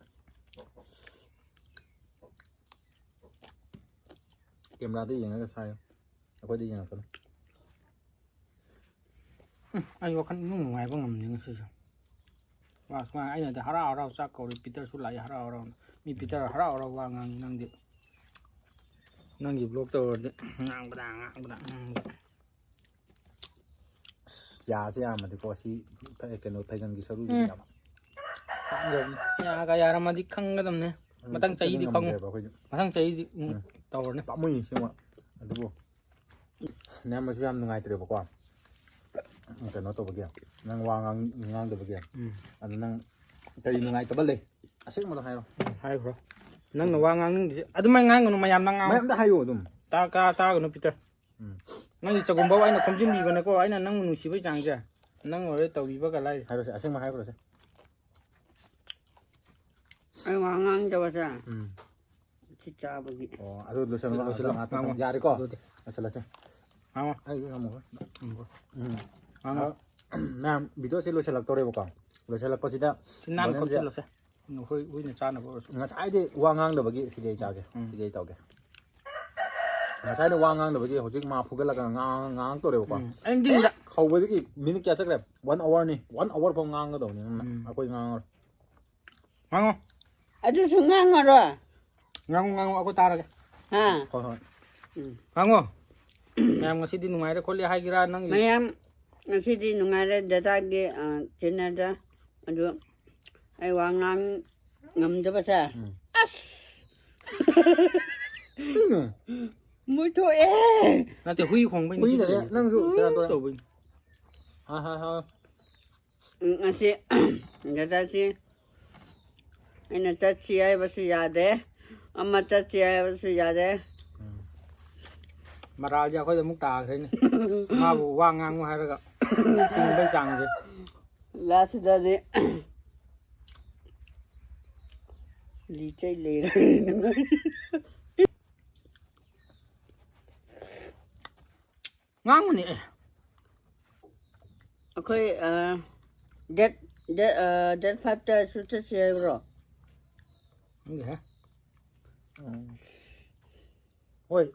ꯀꯦꯃꯦꯔꯥꯗ ꯌꯦꯡꯉꯒ ꯁꯥꯏꯌꯨ꯫ ꯑꯩꯈꯣꯏꯗ ꯌꯦꯡꯉꯛꯀꯅꯨ꯫ ꯎꯝ, ꯑꯩ ꯋꯥꯈꯜ ꯏꯅꯨꯡ ꯅꯨꯡꯉꯥꯏꯕ ꯉꯝꯗꯦ ꯉꯁꯤꯁꯦ꯫ ꯋꯥꯁꯨ ꯉꯥꯡ-, ꯑꯩꯅꯗꯤ ꯍꯔꯥꯎ ꯍꯔꯥꯎ ꯆꯥꯛ ꯀꯧꯔꯦ, ꯄꯤꯇꯔꯁꯨ ꯂꯥꯛꯏ ꯍꯔꯥꯎ ꯍꯔꯥꯎꯅ꯫ ꯃꯤ ꯄꯤꯇꯔ ꯍꯔꯥꯎ ꯍꯔꯥꯎ ꯋꯥ ꯉꯥꯡꯉꯤ, ꯅꯪꯗꯤ? ꯅꯪꯒꯤ ꯕ꯭ꯂꯣꯛ ꯇꯧꯔꯗꯤ ꯉꯥꯡꯕꯗ, ꯉꯥꯡꯕꯗ, ꯉꯥꯡꯕꯗ꯫ ꯑꯁ, ꯌꯥꯁꯦ ꯌꯥꯝꯃꯗꯤꯀꯣ ꯁꯤ ꯐ-, ꯀꯩꯅꯣ ꯐꯩꯒꯟꯒꯤ ꯁꯔꯨꯁꯤ ꯎꯝ. ꯌꯥꯝ ꯇꯥꯡꯖꯕꯅꯤ꯫ ꯌꯥꯒ ꯌꯥꯔꯝꯃꯗꯤ ꯈꯪꯒꯗꯕꯅꯦ꯫ ꯃꯊꯪ ꯆꯠꯄꯗꯤ ꯆꯍꯤꯗꯤ ꯈꯪꯉꯨ꯫ ꯉꯝꯗ꯭ꯔꯦꯕ ꯑꯩꯈꯣꯏꯗꯤ꯫ ꯃꯊꯪ ꯆꯍꯤꯗꯤ ꯎꯝ, ꯎꯝ. ꯇꯧꯔꯅꯤ꯫ ꯄꯥꯝꯃꯨꯏ ꯁꯤꯃ꯫ ꯑꯗꯨꯕꯨ ꯅꯌꯥꯝꯕꯁꯨ ꯌꯥꯝ ꯅꯨꯡꯉꯥꯏꯇ꯭ꯔꯦꯕꯀꯣ, ꯀꯩꯅꯣ ꯇꯧꯕꯒꯤ, ꯅꯪ ꯋꯥ ꯉꯥꯡ-, ꯉꯥꯡꯗꯕꯒꯤ꯫ ꯎꯝ. ꯑꯗꯨ ꯅꯪ ꯀꯔꯤ ꯅꯨꯡꯉꯥꯏꯇꯕ ꯂꯩ? ꯑꯁꯦꯡꯕꯗꯣ ꯍꯥꯏꯔꯣ꯫ ꯎꯝ, ꯍꯥꯏꯈ꯭ꯔꯣ꯫ ꯅꯪꯅ ꯋꯥ ꯉꯥꯡꯅꯤꯡꯗ꯭ꯔꯤꯁꯦ ꯑꯗꯨꯃꯥꯏꯅ ꯉꯥꯡꯒꯅꯨ, ꯃꯌꯥꯝꯅ ꯉꯥꯡꯉꯨ꯫ ꯃꯌꯥꯝꯗ ꯍꯥꯏꯌꯣ ꯑꯗꯨꯝ꯫ ꯇꯥ-, ꯇꯥ-, ꯇꯥꯒꯅꯨ, ꯄꯤꯇꯔ꯫ ꯎꯝ. ꯅꯪꯒꯤ ꯆꯒꯨꯝꯕꯥꯎ ꯑꯩꯅ ꯈꯣꯝꯖꯤꯟꯕꯤꯕꯅꯦꯀꯣ, ꯑꯩꯅ ꯅꯪꯕꯨ ꯅꯨꯡꯁꯤꯕꯩ ꯆꯥꯡꯁꯦ꯫ ꯅꯪ ꯑꯣꯏꯔꯦ ꯇꯧꯕꯤꯕꯒ ꯂꯥꯏꯔꯤ꯫ ꯍꯥꯏꯔꯣꯁꯦ, ꯑꯁꯦꯡꯕ ꯍꯥꯏꯈ꯭ꯔꯣꯁꯦ꯫ ꯑꯩ ꯋꯥ ꯉꯥꯡꯗꯕꯁꯦ ꯎꯝ. ꯁꯤ ꯆꯥꯕꯒꯤ꯫ ꯑꯣ, ꯑꯗꯨ ꯂꯣꯏꯁꯤꯜꯂꯣ, ꯂꯣꯏꯁꯤꯜꯂꯣ, ꯉꯥꯛꯇꯪ ꯉꯥꯡꯉꯣ꯫ ꯌꯥꯔꯦꯀꯣ? ꯑꯗꯨꯗꯤ. ꯂꯣꯏꯁꯤꯜꯂꯁꯦ꯫ ꯉꯥꯡꯉꯣ꯫ ꯑꯩ ꯉꯝꯃꯣꯏ꯫ ꯎꯝ. ꯎꯝ. ꯉꯥꯡꯉꯣ꯫ ꯃꯌꯥꯝ, ꯚꯤꯗꯤꯑꯣꯁꯦ ꯂꯣꯏꯁꯤꯜꯂꯛꯇꯧꯔꯦꯕꯀꯣ꯫ ꯂꯣꯏꯁꯤꯜꯂꯛꯄꯁꯤꯗ ꯁꯤ ꯅꯥꯟꯅ ꯕꯣꯅꯦꯟꯁꯦ ꯈꯣꯠꯆꯤꯜꯂꯁꯦ꯫ ꯍꯨꯏ, ꯍꯨꯏꯅ ꯆꯥꯅꯕ ꯑꯣꯏꯔꯁꯨ꯫ ꯉꯁꯥꯏꯗꯤ ꯋꯥ ꯉꯥꯡꯗꯕꯒꯤ ꯁꯤꯗꯤ ꯑꯩ ꯆꯥꯒꯦ꯫ ꯎꯝ. ꯁꯤꯗꯤ ꯑꯩ ꯇꯧꯒꯦ꯫ ꯉꯁꯥꯏꯗꯤ ꯋꯥ ꯉꯥꯡꯗꯕꯒꯤ ꯍꯧꯖꯤꯛ ꯃꯥ ꯐꯨꯒꯠꯂꯒ ꯉꯥꯡ-, ꯉꯥꯡꯉꯛꯇꯧꯔꯦꯕꯀꯣ꯫ ꯎꯝ. ꯑꯩꯅ ꯇꯤꯡꯗ. ꯍꯧꯕꯗꯒꯤ ꯃꯤꯅꯤꯠ ꯀꯌꯥ ꯆꯠꯈ꯭ꯔꯦ? One hourꯅꯤ꯫ One hour ꯐꯥꯎ ꯉꯥꯡꯒꯗꯧꯕꯅꯤ ꯅꯪꯅ꯫ ꯎꯝ. ꯑꯩꯈꯣꯏ ꯉꯥꯡꯉꯔꯣꯏ꯫ ꯉꯥꯡꯉꯣ꯫ ꯑꯗꯨꯁꯨ ꯉꯥꯡꯉꯔꯣꯏ꯫ ꯉꯥꯡꯉꯣ, ꯉꯥꯡꯉꯣ, ꯑꯩꯈꯣꯏ ꯇꯥꯔꯒꯦ꯫ ꯍꯥ? ꯍꯣꯏ, ꯍꯣꯏ꯫ ꯉꯥꯡꯉꯣ꯫ ꯃꯌꯥꯝ ꯉꯁꯤꯗꯤ ꯅꯨꯡꯉꯥꯏꯔꯦ ꯈꯣꯠꯂꯦ ꯍꯥꯏꯒꯦꯔꯥ ꯅꯪꯒꯤ? ꯃꯌꯥꯝ ꯉꯁꯤꯗꯤ ꯅꯨꯡꯉꯥꯏꯔꯦ ꯗꯗꯥꯒꯤ, ꯑ, channelꯗ꯫ ꯑꯗꯨ ꯑꯩ ꯋꯥ ꯉꯥꯡ ꯉꯝꯗꯕꯁꯦ꯫ ꯎꯝ. ꯑꯁ! ꯀꯩꯅꯣ? ꯃꯣꯏ ꯊꯣꯛꯑꯦ! ꯅꯠꯇꯦ, ꯍꯨꯏ ꯈꯣꯡꯕꯩꯅꯤ ꯍꯨꯏꯅꯅꯦ, ꯁꯤ ꯇꯧꯔꯤꯁꯦ꯫ ꯅꯪꯁꯨ ꯁꯦꯔꯥꯟ ꯇꯨꯔꯥꯟ꯫ ꯇꯧꯕꯩꯅꯤ꯫ ꯍꯥ, ꯍꯥ, ꯍꯥ꯫ ꯎꯝ, ꯉꯁꯤ ꯗꯗꯥꯁꯤ ꯑꯩꯅ ꯆꯠꯁꯤ ꯍꯥꯏꯕꯁꯨ ꯌꯥꯗꯦ, ꯑꯃ ꯆꯠꯁꯤ ꯍꯥꯏꯕꯁꯨ ꯌꯥꯗꯦ꯫ ꯃꯔꯥꯜꯁꯦ ꯑꯩꯈꯣꯏꯗ ꯑꯃꯨꯛ ꯇꯥꯈ꯭ꯔꯦꯅꯦ꯫ ꯃꯥꯕꯨ ꯋꯥ ꯉꯥꯡꯉꯨ ꯍꯥꯏꯔꯒ ꯁꯤꯡꯕꯩ ꯆꯥꯡꯁꯦ꯫ ꯂꯥꯁꯇꯗꯤ ꯂꯤꯆꯩ ꯂꯩꯔꯦ꯫ ꯉꯥꯡꯉꯨꯅꯦ ꯑꯦ꯫ ꯑꯩꯈꯣꯏ ꯗꯦꯠ ꯗꯦꯠ ꯐꯥꯏꯚꯇꯁꯨ ꯆꯠꯁꯤ ꯍꯥꯏꯕ꯭ꯔꯣ? ꯈꯪꯗꯦꯍꯦ꯫ ꯎꯝ꯫ ꯍꯣꯏ꯫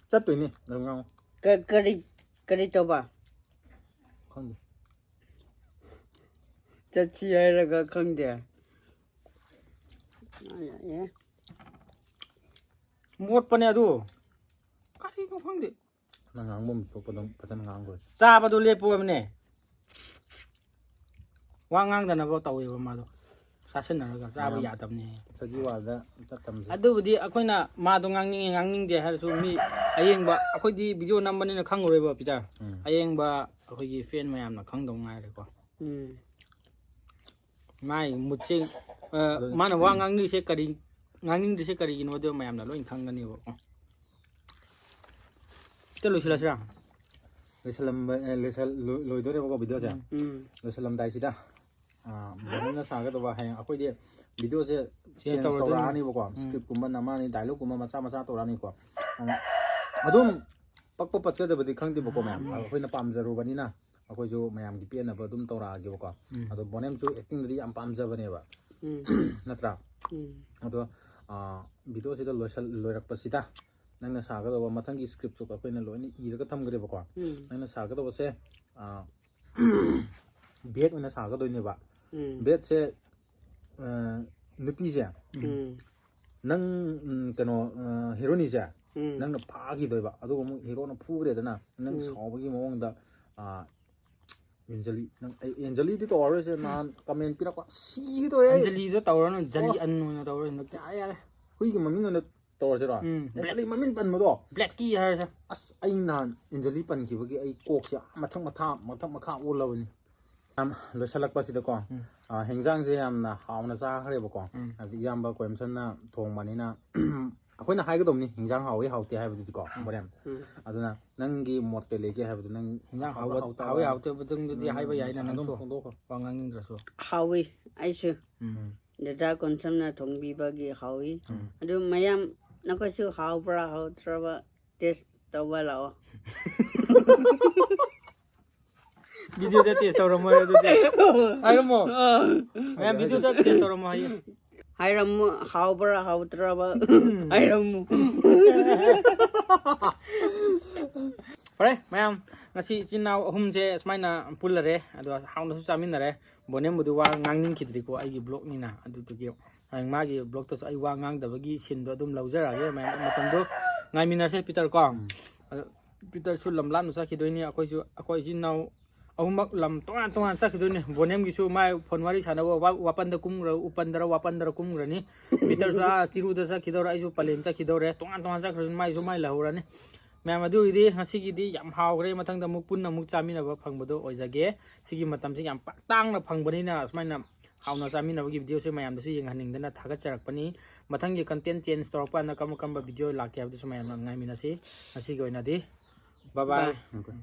ꯆꯠꯇꯣꯏꯅꯤ ꯑꯗꯨꯝ ꯉꯥꯡꯉꯨ꯫ ꯀ- ꯀꯔꯤ ꯀꯔꯤ ꯇꯧꯕ? ꯈꯪꯗꯦ꯫ ꯆꯠꯁꯤ ꯍꯥꯏꯔꯒ ꯈꯪꯗꯦ꯫ ꯑꯦ, ꯃꯣꯠꯄꯅꯦ ꯑꯗꯨ꯫ ꯀꯔꯤꯅꯣ ꯈꯪꯗꯦ꯫ ꯅꯪ ꯉꯥꯡꯐꯝ ꯊꯣꯛꯄ ꯑꯗꯨꯝ ꯐꯖꯅ ꯉꯥꯡꯈ꯭ꯔꯣ꯫ ꯆꯥꯕꯗꯣ ꯂꯦꯞꯄꯣ ꯍꯥꯏꯕꯅꯦ꯫ ꯋꯥ ꯉꯥꯡꯗꯅꯕ ꯇꯧꯋꯦꯕ ꯃꯥꯗꯣ꯫ ꯆꯥꯁꯤꯟꯅꯔꯒ ꯆꯥꯕ ꯃꯌꯥꯝ ꯌꯥꯗꯕꯅꯦ꯫ ꯁꯖꯤ ꯋꯥꯗ ꯆꯠꯇꯝꯁꯦ꯫ ꯑꯗꯨꯕꯨꯗꯤ ꯑꯩꯈꯣꯏꯅ ꯃꯥꯗꯣ ꯉꯥꯡꯅꯤꯡꯉꯦ ꯉꯥꯡꯅꯤꯡꯗꯦ ꯍꯥꯏꯔꯁꯨ ꯃꯤ ꯑꯌꯦꯡꯕ ꯑꯩꯈꯣꯏꯗꯤ ꯚꯤꯗꯤꯑꯣ ꯅꯝꯕꯅꯤꯅ ꯈꯪꯉꯔꯣꯏꯕ ꯄꯤꯇꯔ꯫ ꯎꯝ꯫ ꯑꯌꯦꯡꯕ ꯑꯩꯈꯣꯏꯒꯤ ꯐꯦꯟ ꯃꯌꯥꯝꯅ ꯈꯪꯗꯧ ꯉꯥꯏꯔꯦꯀꯣ꯫ ꯎꯝ꯫ ꯃꯥꯏ ꯃꯨꯠꯁꯦ ꯑ, ꯃꯥꯅ ꯋꯥ ꯉꯥꯡꯅꯤꯡꯉꯤꯁꯦ ꯀꯔꯤ ꯉꯥꯡꯅꯤꯡꯗ꯭ꯔꯤꯁꯦ ꯀꯔꯤꯒꯤꯅꯣꯗꯣ ꯃꯌꯥꯝꯅ ꯂꯣꯏ ꯈꯪꯒꯅꯦꯕꯀꯣ꯫ ꯁꯤꯗ ꯂꯣꯏꯁꯤꯜꯂꯁꯤꯔꯥ? ꯂꯣꯏꯁꯤꯜꯂꯝꯕ ꯑꯦ, ꯂꯣꯏꯁꯤꯜ- ꯂꯣꯏ- ꯂꯣꯏꯗꯣꯔꯦꯕꯀꯣ ꯚꯤꯗꯤꯑꯣꯁꯦ꯫ ꯎꯝ꯫ ꯂꯣꯏꯁꯤꯜꯂꯝꯗꯥꯏꯁꯤꯗ ꯑ, ꯕ꯭ꯔꯗꯔꯅ ꯁꯥꯒꯗꯧꯕ ꯍꯌꯦꯡ ꯑꯩꯈꯣꯏꯗꯤ ꯚꯤꯗꯤꯑꯣꯁꯦ ꯁꯦꯟꯁ ꯆꯦꯟꯖ ꯇꯧꯔꯗꯣꯏꯅꯤ꯫ ꯇꯧꯔꯛꯑꯅꯤꯕꯀꯣ꯫ ꯁ꯭ꯀ꯭ꯔꯤꯞꯀꯨꯝꯕ ꯅꯝꯃꯛꯑꯅꯤ, ꯗꯥꯏꯂꯣꯒꯀꯨꯝꯕ ꯃꯆꯥ ꯃꯆꯥ ꯇꯧꯔꯛꯑꯅꯤꯀꯣ꯫ ꯑ, ꯑꯗꯨꯝ ꯄꯛꯄ ꯄꯛꯆꯗꯕꯗꯤ ꯈꯪꯗꯦꯕꯀꯣ ꯃꯌꯥꯝ꯫ ꯑꯩꯈꯣꯏꯅ ꯄꯥꯝꯖꯔꯨꯕꯅꯤꯅ ꯑꯩꯈꯣꯏꯁꯨ ꯃꯌꯥꯝꯒꯤ ꯄꯦꯟꯅꯕ ꯑꯗꯨꯝ ꯇꯧꯔꯛꯑꯒꯦꯕꯀꯣ꯫ ꯎꯝ꯫ ꯑꯗꯣ ꯕꯣꯅꯦꯝꯁꯨ ꯑꯦꯛꯇꯤꯡꯗꯗꯤ ꯌꯥꯝ ꯄꯥꯝꯖꯕꯅꯦꯕ꯫ ꯎꯝ꯫ ꯅꯠꯇ꯭ꯔꯥ? ꯎꯝ꯫ ꯑꯗꯣ ꯑ, ꯚꯤꯗꯤꯑꯣꯁꯤꯗ ꯂꯣꯏꯁꯜ- ꯂꯣꯏꯔꯛꯄꯁꯤꯗ ꯅꯪꯅ ꯁꯥꯒꯗꯧꯕ ꯃꯊꯪꯒꯤ ꯁ꯭ꯀ꯭ꯔꯤꯞꯁꯨ ꯑꯩꯈꯣꯏꯅ ꯂꯣꯏꯅ ꯏꯔꯒ ꯊꯝꯈ꯭ꯔꯦꯕꯀꯣ꯫ ꯎꯝ꯫ ꯅꯪꯅ ꯁꯥꯒꯗꯧꯕꯁꯦ ꯑ, ꯕꯦꯠ ꯑꯣꯏꯅ ꯁꯥꯒꯗꯣꯏꯅꯦꯕ꯫ ꯎꯝ꯫ ꯕꯦꯠꯁꯦ ꯑ, ꯅꯨꯄꯤꯁꯦ ꯎꯝ꯫ ꯅꯪ ꯎꯝ, ꯀꯩꯅꯣ ꯑ, ꯍꯦꯔꯣꯅꯤꯁꯦ ꯎꯝ꯫ ꯅꯪꯅ ꯐꯥꯈꯤꯗꯣꯏꯕ꯫ ꯑꯗꯨꯒ ꯑꯃꯨꯛ ꯍꯦꯔꯣꯅ ꯐꯨꯈ꯭ꯔꯦꯗꯅ ꯅꯪ ꯎꯝ꯫ ꯁꯥꯎꯕꯒꯤ ꯃꯑꯣꯡꯗ ꯑ, ꯑꯦꯟꯖꯂꯤ ꯅꯪ ꯑꯩ ꯑꯦꯟꯖꯂꯤꯗꯤ ꯇꯧꯔꯔꯣꯏꯁꯦ꯫ ꯅꯍꯥꯟ ꯀꯃꯦꯟ ꯄꯤꯔꯛꯄ ꯁꯤꯒꯦ ꯇꯧꯋꯦ ꯑꯩ꯫ ꯑꯦꯟꯖꯂꯤꯗꯣ ꯇꯧꯔꯅꯨ, ꯖꯂꯤ ꯑꯣ꯫ ꯑꯟ ꯑꯣꯏꯅ ꯇꯧꯔꯣ ꯍꯟꯗꯛꯇꯤ꯫ ꯌꯥꯔꯦ ꯌꯥꯔꯦ꯫ ꯍꯨꯏꯒꯤ ꯃꯃꯤꯡ ꯑꯣꯏꯅ ꯇꯧꯔꯁꯤꯔꯣ? ꯎꯝ, ꯑꯦꯟꯖꯂꯤ ꯃꯃꯤꯡ ꯄꯟꯕꯗꯣ꯫ ꯕ꯭ꯂꯦꯛꯀꯤ ꯍꯥꯏꯔꯁꯦ꯫ ꯑꯁ ꯑꯩ ꯅꯍꯥꯟ ꯑꯦꯟꯖꯂꯤ ꯄꯟꯈꯤꯕꯒꯤ ꯑꯩ ꯀꯣꯛꯁꯦ ꯑꯥ ꯃꯊꯛ ꯃꯊꯥ ꯃꯊꯛ ꯃꯈꯥ ꯑꯣꯜꯂꯕꯅꯤ꯫ ꯌꯥꯝ ꯂꯣꯏꯁꯤꯜꯂꯛꯄꯁꯤꯗꯀꯣ ꯎꯝ꯫ ꯑꯥ, ꯍꯤꯟꯖꯥꯡꯁꯦ ꯌꯥꯝꯅ ꯍꯥꯎꯅ ꯆꯥꯈ꯭ꯔꯦꯕꯀꯣ꯫ ꯎꯝ꯫ ꯍꯥꯏꯕꯗꯤ ꯏꯌꯥꯝꯕ ꯀꯣꯏꯝꯁꯟꯅ ꯊꯣꯡꯕꯅꯤꯅ ꯑꯩꯈꯣꯏꯅ ꯍꯥꯏꯒꯗꯧꯅꯤ ꯍꯤꯟꯖꯥꯡ ꯍꯥꯎꯏ ꯍꯥꯎꯇꯦ ꯍꯥꯏꯕꯗꯨꯗꯤꯀꯣ, ꯎꯝ꯫ ꯕꯣꯔꯦꯝ꯫ ꯎꯝ꯫ ꯑꯗꯨꯅ ꯅꯪꯒꯤ ꯃꯣꯠ ꯀꯩ ꯂꯩꯒꯦ ꯍꯥꯏꯕꯗꯨ ꯅꯪ ꯍꯤꯟꯖꯥꯡ ꯍꯥꯎꯕ ꯍꯥꯎꯇꯕ ꯍꯥꯎꯏ ꯍꯥꯎꯇꯕꯗꯨꯝꯗꯨꯗꯤ ꯎꯝ, ꯍꯥꯏꯕ ꯌꯥꯏꯅ ꯑꯗꯨꯝ ꯅꯪꯁꯨ ꯐꯣꯡꯗꯣꯛꯈ꯭ꯔꯣ꯫ ꯋꯥ ꯉꯥꯡꯅꯤꯡꯗ꯭ꯔꯁꯨ꯫ ꯍꯥꯎꯏ꯫ ꯑꯩꯁꯨ ꯎꯝ꯫ ꯗꯗꯥ ꯀꯣꯟꯁꯝꯅ ꯊꯣꯡꯕꯤꯕꯒꯤ ꯍꯥꯎꯏ꯫ ꯎꯝ꯫ ꯑꯗꯨ ꯃꯌꯥꯝ ꯅꯈꯣꯏꯁꯨ ꯍꯥꯎꯕ꯭ꯔꯥ ꯍꯥꯎꯇ꯭ꯔꯕ ꯇꯦꯁ ꯇꯧꯕ ꯂꯥꯛꯑꯣ꯫ ꯚꯤꯗꯤꯑꯣꯗ ꯇꯦꯁ ꯇꯧꯔꯝꯃꯣꯏ ꯑꯗꯨꯗꯤ꯫ ꯍꯥꯏꯔꯝꯃꯣ꯫ ꯑꯥ꯫ ꯃꯌꯥꯝ ꯚꯤꯗꯤꯑꯣꯗ ꯇꯦꯁ ꯇꯧꯔꯝꯃꯣ ꯍꯥꯏꯌꯦ꯫ ꯍꯥꯏꯔꯝꯃꯨ, ꯍꯥꯎꯕ꯭ꯔꯥ ꯍꯥꯎꯇ꯭ꯔꯕ ꯍꯥꯏꯔꯝꯃꯨ꯫ ꯐꯔꯦ ꯃꯌꯥꯝ, ꯉꯁꯤ ꯏꯆꯤꯟ ꯏꯅꯥꯎ ꯑꯍꯨꯝꯁꯦ ꯁꯨꯃꯥꯏꯅ ꯄꯨꯜꯂꯔꯦ, ꯑꯗꯣ ꯍꯥꯎꯅꯁꯨ ꯆꯥꯃꯤꯟꯅꯔꯦ꯫ ꯕꯣꯅꯦꯝꯕꯨꯗꯤ ꯋꯥ ꯉꯥꯡꯅꯤꯡꯈꯤꯗ꯭ꯔꯤꯀꯣ, ꯑꯩꯒꯤ ꯕ꯭ꯂꯣꯛꯅꯤꯅ꯫ ꯑꯗꯨꯗꯨꯒꯤ ꯍꯌꯦꯡ ꯃꯥꯒꯤ ꯕ꯭ꯂꯣꯛꯇꯁꯨ ꯑꯩ ꯋꯥ ꯉꯥꯡꯗꯕꯒꯤ ꯁꯤꯟꯗꯣ ꯑꯗꯨꯝ ꯂꯧꯖꯔꯛꯑꯒꯦ ꯃꯌꯥꯝ꯫ ꯃꯇꯝꯗꯣ ꯉꯥꯏꯃꯤꯟꯅꯁꯦ ꯄꯤꯇꯔ ꯀꯣ꯫ ꯎꯝ꯫ ꯑꯗꯣ ꯄꯤꯇꯔꯁꯨ ꯂꯝ ꯂꯥꯞꯅ ꯆꯠꯈꯤꯗꯣꯏꯅꯤ, ꯑꯩꯈꯣꯏꯁꯨ, ꯑꯩꯈꯣꯏ ꯏꯆꯤꯟ ꯏꯅꯥꯎ ꯑꯍꯨꯝꯃꯛ ꯂꯝ ꯇꯣꯉꯥꯟ ꯇꯣꯉꯥꯟ ꯆꯠꯈꯤꯗꯣꯏꯅꯤ꯫ ꯕꯣꯅꯦꯝꯒꯤꯁꯨ ꯃꯥꯏ ꯐꯣꯟ ꯋꯥꯔꯤ ꯁꯥꯟꯅꯕ ꯋꯥ-, ꯋꯥꯄꯟꯗ ꯀꯨꯝꯈ꯭ꯔ-, ꯎꯄꯟꯗꯔ ꯋꯥꯄꯟꯗꯔ ꯀꯨꯝꯈ꯭ꯔꯅꯤ꯫ ꯄꯤꯇꯔꯁꯨ ꯑꯥ ꯆꯤꯔꯨꯗ ꯆꯠꯈꯤꯗꯧꯔꯦ, ꯑꯩꯁꯨ ꯄꯂꯦꯟ ꯆꯠꯈꯤꯗꯧꯔꯦ, ꯇꯣꯉꯥꯟ ꯇꯣꯉꯥꯟ ꯆꯠꯈ꯭ꯔꯁꯨ ꯃꯥꯏꯁꯨ ꯃꯥꯏ ꯂꯩꯍꯧꯔꯅꯤ꯫ ꯃꯌꯥꯝ, ꯑꯗꯨꯒꯤꯗꯤ ꯉꯁꯤꯒꯤꯗꯤ ꯌꯥꯝ ꯍꯥꯎꯈ꯭ꯔꯦ, ꯃꯊꯪꯗ ꯑꯃꯨꯛ ꯄꯨꯟꯅ ꯑꯃꯨꯛ ꯆꯥꯃꯤꯟꯅꯕ ꯐꯪꯕꯗꯣ ꯑꯣꯏꯖꯒꯦ꯫ ꯁꯤꯒꯤ ꯃꯇꯝꯁꯤ ꯌꯥꯝ ꯄꯥꯛ ꯇꯥꯡꯅ ꯐꯪꯕꯅꯤꯅ ꯁꯨꯃꯥꯏꯅ ꯍꯥꯎꯅ ꯆꯥꯃꯤꯟꯅꯕꯒꯤ ꯚꯤꯗꯤꯑꯣꯁꯦ ꯃꯌꯥꯝꯗꯁꯨ ꯌꯦꯡꯍꯟꯅꯤꯡꯗꯅ ꯊꯥꯒꯠꯆꯔꯛꯄꯅꯤ꯫ ꯃꯊꯪꯒꯤ ꯀꯟꯇꯦꯟ ꯆꯦꯟꯖ ꯇꯧꯔꯛꯄ ꯀꯥꯟꯗ ꯀꯔꯝꯕ ꯀꯔꯝꯕ ꯚꯤꯗꯤꯑꯣ ꯂꯥꯛꯀꯦ ꯍꯥꯏꯕꯗꯨꯁꯨ ꯃꯌꯥꯝ ꯉꯥꯏꯃꯤꯟꯅꯁꯤ꯫ ꯉꯁꯤꯒꯤ ꯑꯣꯏꯅꯗꯤ bye bye꯫ Bye꯫